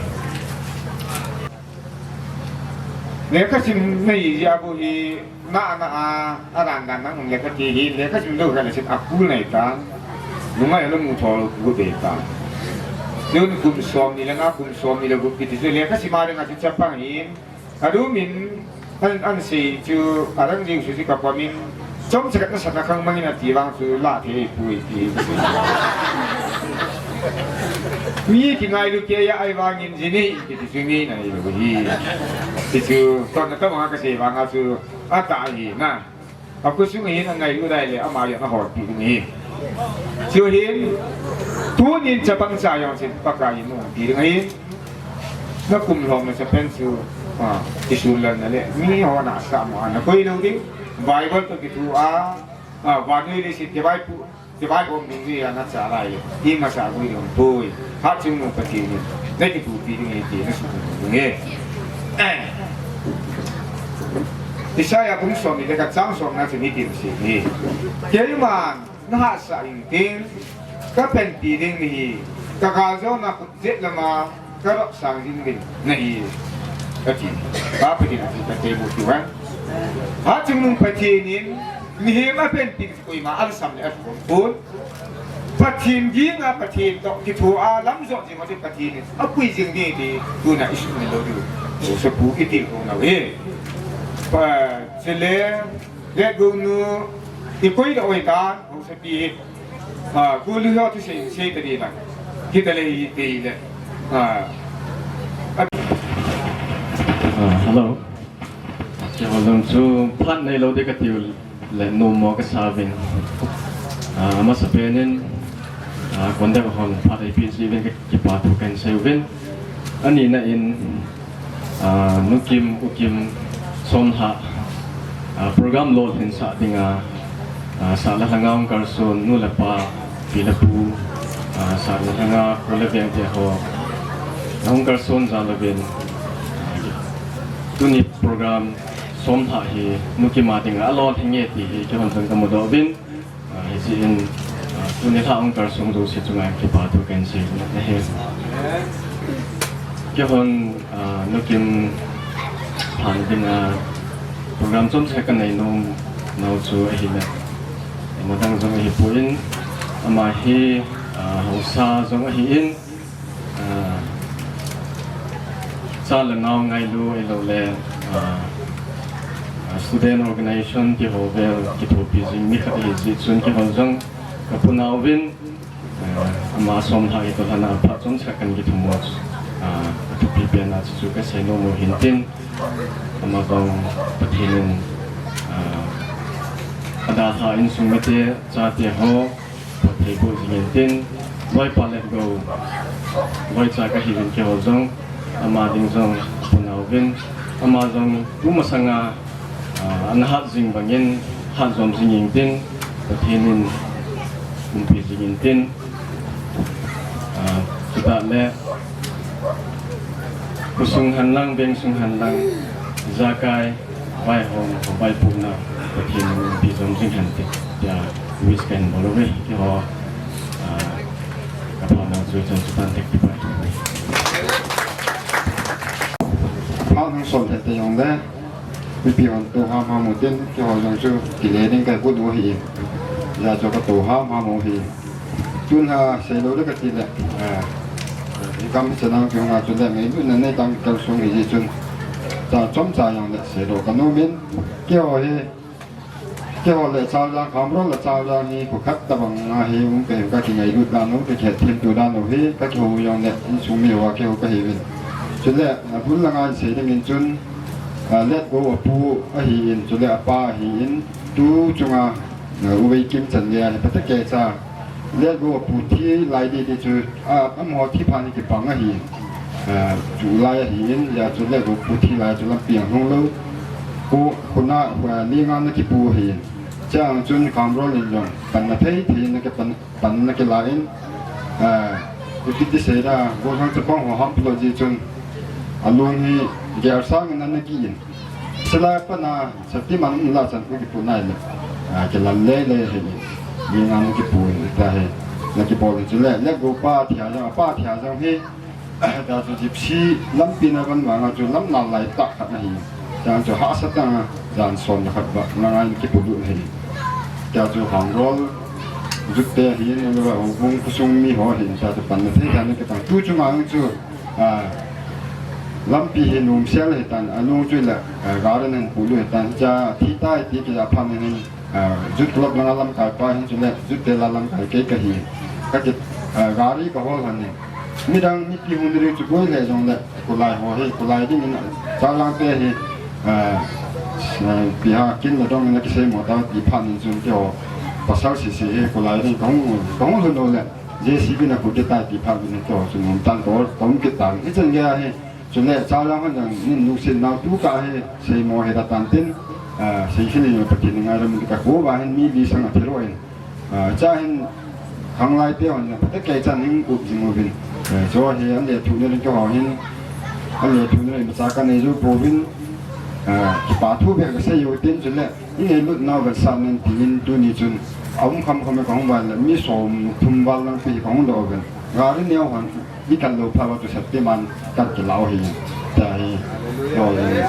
Lekha sim nei jia bu hi na na a, a dan dan nang lekha ti hi, lekha sim lou kha le sim a kul nei tan. Lungai lo mu tho lo ku de tan. Tun kum som ni le nga, kum som ni le gup kiti chu lekha sim a ding a chu chapang hin. A du min an, an sei chu a dang jing su chu ka pa min. Chomcha khat na sa na khang mangin ati vang chu la thei pui ti. Mi kingailu kei a ai vangin jini kiti chu mi na i lu hi. Ti chu ton na ta vang ka sei vang a chu a ta hi na. A khosung hin a ngailu dai le ama jong a holpi ding ahi. Chu hin, tunin chapang cha jong chun Pakai in umpi ding ahi. Na kum lhom na chapen chu, a, kisul lal na le, mi ho na sa mo a na koi lou ding, Bible toh kithu a, a, vannoi leiset kivaipo, kivaibom ding hi a na cha lai le, ima sa gui ding poi. Hatchungnung Pathen in na kithupi ding ahi ti na sumil ding ahi. Isaiah bung som ni le khat chang som na chu hitin asei e. Keiman na hahsat intin, ka panpi ding nahi, ka galjona khut jet lama ka dopsang jing ding nahi, ati. Pa Pathen in ati, ka tei mu ti wan. Hatchungnung Pathen in mihem a panpi koima alsam le alhom pon. Pathen ging a Pathen toh kitho a lamjot jing a Pathen in apui jing ding ti tuna i sumil lou diu. Haosapu i tilkhou nau hi. Pa, chule, letgou nu i koi da oi tan, hausapi. A, ku lu ho tu sei, sei ta di la. Kita le i ti le. A, a. Ah, hello. Keiho jong chu phat neilou ding kati u le nommo kasa uvin. Ah, amasapen in, ah, conductor hon phat eipeh jeh uvin ka, kipa thu kahin sei uvin. Anina in, ah, Nu Kim, U Kim, Somlhah, ah, program lolhinsah dinga, ah, sah le lhanga hung kalson nu le pa, pi le pu, ah, sah le lhanga khol le veng te ho, ahung kalson jal uvin, ah, tuni program Somlhah hi Nu Kim a dinga alolhing e ti hi keihon jong kamudoh uvin, ah, hijeh in, ah, tuni lhah hung kalsong jouse chunga kipa thu kahin sei ahi. Keihon, ah, Nu Kim phat dinga program chomcha kanei nom nau chu ahile, ima dang jong ahipon, ama hi, ah, haosa jong ahin, ah, cha le nao ngailu ahilou le, ah, ah, student organization ti ho vel kithopi jing mi khat ahi jeh chun keihon jong kapunau vin, ah, ama Somlhah hi toh lhana phat chomcha kan kithum u, ah, athupi pen a chu kasei nom u hintin, ama vang Pathen in, ah, adalha insung mite chate ho, Pathen boh jing intin, loipa letgou, loicha kahiuvin keiho jong, ama ding jong kapunau vin, ama jong tumasanga, ah, ana hat jing bangin, hat jom jing intin, Pathen in umpi jing intin, ah, chutah le, khosung hen lang, vengsung hen lang, ijakai, vaihom, vaipohna, Pathen in umpi jom jing hen ti, tia wish kahin bol uve, keiho, ah, kapha nau chu chan chu tan tek ti pa. Phat hung som thei te jong le, mipi hon tou hamham u tin, keiho jong chu kile ding kagot u ahi. Hijeh chun katou hamham u ahi. Tun ha seilou le kati le, ah, i gam hi chanang kihung a chun le ngailutna nei tang kalsong hijeh chun, cha chomcha jong le seidoh kanom in, keiho hi, keiho le Chaojang, Khamrol le Chaojang hi kho khat tabang a hi um kei, kakingailut dan u, kakithem tu dan u hi, kakihou jong le insung mi hoa kihou kahiuvin. Chule, abul langa sei dingin chun, ah, Letgou apu ahin, chule apa ahin, tu chunga, ah, U Veikim chan geiya hi phatecha, Letgou apu thi lai ding ti chu, ah, amaho thi phat hi kipang ahi. Ah, chu lai ahin, hijeh chun Letgou pu thi lai chu lampi ahung lou. Khu, khuna, ah, linga ana kipu ahin. Chuin chun Khamrol in jong panna thei thei in ana kipan, pan ana kila in. Ah, ipi ti sei da, gollhang chapang ho ham pulou jeh chun. Alung hi gel sangin ana ki in. Sila pana Shaktiman la chan u kipu nai le. A, kilal lele hi. Ni nga na kipu in ta hi. Na kibol in chu le, le go pa thia jang, pa thia jang hi. Ta chu Gypsy lampi na van vanga chu lam nal lai tak khat na hi. Chang chu hahsa tanga jan som na khat ba na ngai kipu lut hi. Ta chu Hangrol Jut te hi, na le Houbung khosung mi ho hi, ta chu pan na thei ta na kitang. Tu chu ngang chu A, lampi hi nomsel hitan, alung chu le, a, gari nen pulu hitan, cha thi tai ti kija phan hin, a, Jut Club langa lamkai pa hin chu le, Jut te la lamkai kei kahi. Ka kit, a, gari ka hol han ni. Midang mipi hung ding chu boi le jong le, kulai ho hi, kulai ding in, cha lang te hi, a, a, pi ha kin la dong na kisei mo ta ti phan hin chun te ho. Pasal sisi hi, kulai ding ka hung, ka hung lo le. J C B na kut kit tai ti phat in to chu nom tan to, tom kit tan. Hichan gei a hi, chule cha lang han jang nin nusin nau tu ka hi, sei mo he da tan tin, a, sei sin ni Pathen ni ngai ram ka ko ba hin mi li sang a thero in. A, cha hin khang lai te hon na pate kai chan hin up jing uvin. A, cho he an le thu ne rin ka ho hin, an le thu ne rin cha ka nei ju po vin. A, kipa thu be ka sei u tin chule. I ngailut nau vetsahna in tin tuni chun a um kham kham e ka hung val le mi som thum val lang pi ka hung doh ven. Gari neo han i kal lo pha va tu Shaktiman kal kilau hi. Ta hi. Hallelujah. Lo le.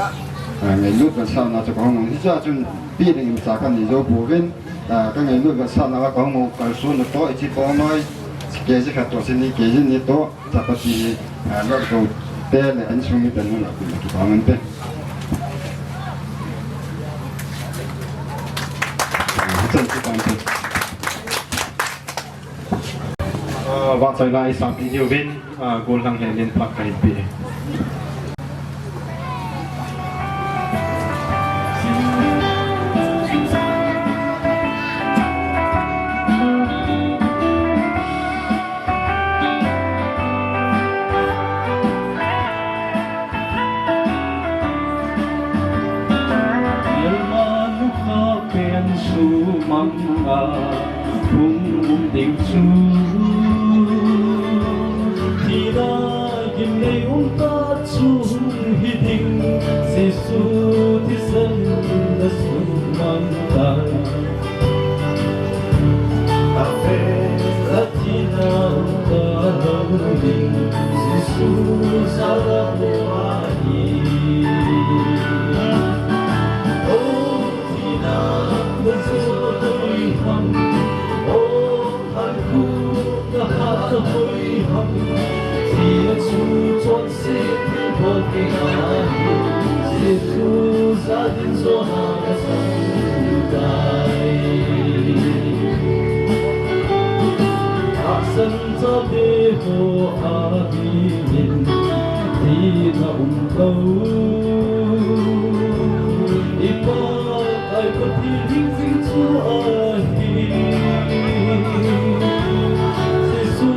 A, ngailut vetsahna chu ka hung hi cha chun pi ding in cha ka nei jo po vin. A, ka ngailut vetsahna ka hung kalson na to i chi ko noi. K G khat to si ni K G ni to. Chapati, ah, lord ko te le an sung ni ten na ku ki pa man te. Ah, chan ki pa te. Ah, va chai lai sa pi hiu vin, ah, gol lang he lin plak kai pi. Sumang a hung um ding chu, thina gimnei um ta chu hi ding, Jesu thisan na sumang tai. A fe a thina um ta lo ding, Jesu jala po ahi. O Tate ho a dingin thina um lo. I Pa Pathen hing jing chu ahi. Jesu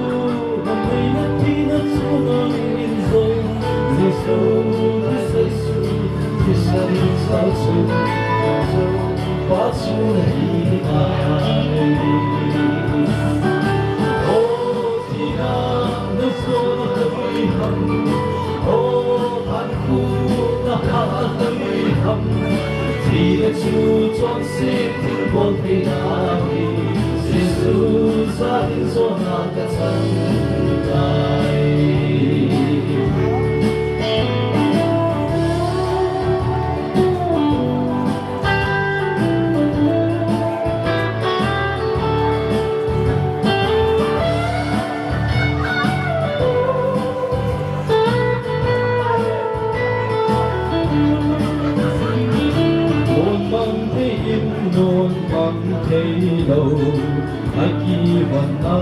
a meina thina chu nangin jong, Jesu Christa chu thisan sal chu, Pa chu ahi. Mon mang thei in, mon mang thei lo, a kivan a.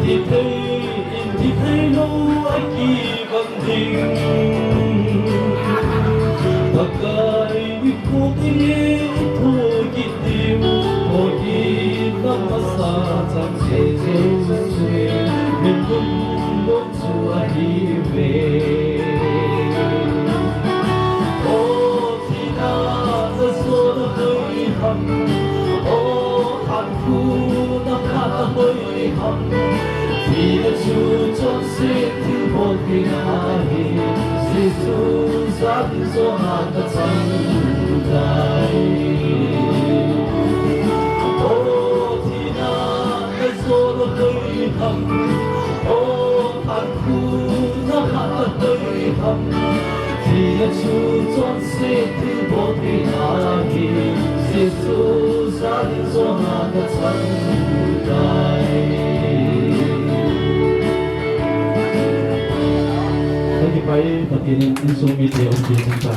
Ti thei in, ti thei lo, a kivan ding. Pakai ni ko ti ye, to ki ti, to ki na masa chang se se se. Min tum lo. Chu ahi ve. O thina, na jona hoi ham. O khankhuhna phatna hoi ham. Thina chu chonset thil Thank you, Pai. Patinin insung mite umpi singsa.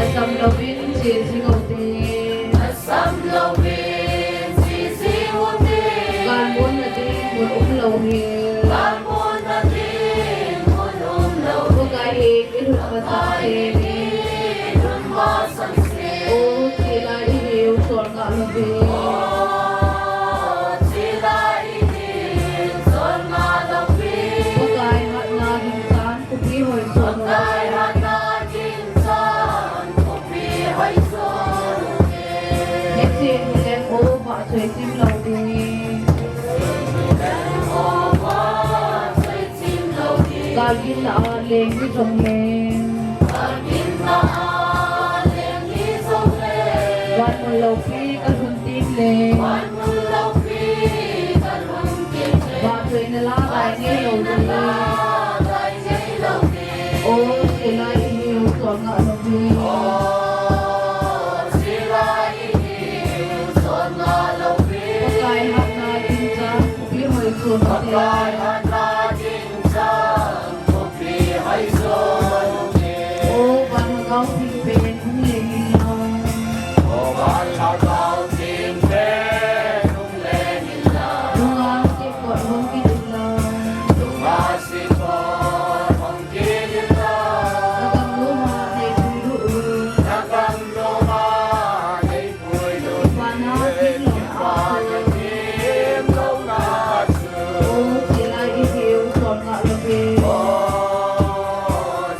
Asam louvin che jing ute. Asam louvin che jing ute. Galmun na ding mun umlou hi. Galmun na ding mun umlou hi. Pakai heng ilhun masang se. Pakai heng ilhun masang se. O, chilai ihiu sol ngah louve. O, chilai ihiu sol ngah louve. Pakai hatna ginchan Khopi hoisoh lou. Pakai hatna ginchan khopi hoisoh lou. Hiche hi leng o vahchoi chim lou ding. Hiche hi leng o vahchoi chim lou ding. Galginna a leng hi jong leng. Galginna a leng hi jong leng. Van mun loupi kalhun teng leng. Van mun loupi kalhun teng leng. Vahchoina la dai ngei lou ding. O, chilai ihiu sol ngah louve. O, chilai ihiu sol ngah louve. Pakai hatna ginchan khopi hoisoh lou ding. Pakai hatna ginchan khopi hoisoh lou ding. O, van lhagao theng pen hung leng inlang. O, van lhagao theng pen hung leng inlang. Nungah sikot hung kit inlang. Nungah sikot hung kit inlang. Na gamlou ma nei puilut un. Na gamlou ma nei puilut un. Vana gimlouna a chu. Vana gimlouna a chu. O, chilai ihiu sol ngah louve. O,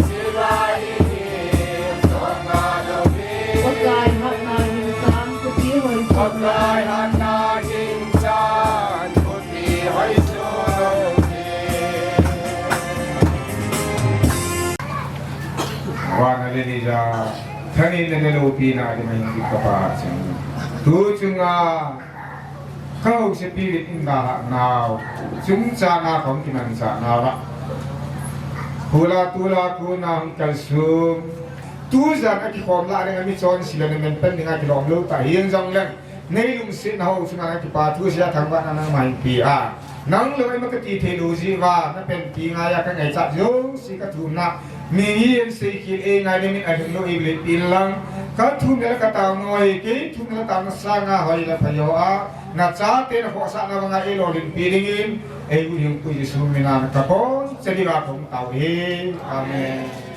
chilai ihiu sol ngah louve. Pakai hatna ginchan khopi hoisoh lou. Pakai hatna ginchan khopi hoisoh lou. Vana le leija, thaneina le loupina ding ahin, ka Pa chang. Tu chunga, ka haosapi uvin in dalhah nau, chungchang a kahung kimanchah nau a. Khula tula khuna hung kalsung. Tujan a kikhom lah ding a mi chonse le na men pen ding a kilom lou ta. Hijongleng, nei lungsetna ho chunga na kipa thu sia thangvahna nangma hin pe a. Nang lou eima kati thei lou jeh uva, na panpi ngai a ka ngaichat jouse ka thumna. Mi hi eisei khel e ngai le min alhun lou eile pen lang. Ka thumna le ka taona hoi, kei thumna le taona sanga hoi le pha jo a. Na chate na khohsahna banga eilolhin pe dingin, eihuhhingpu Jesu mina na ka pon, chadiva kong tao e. Amen.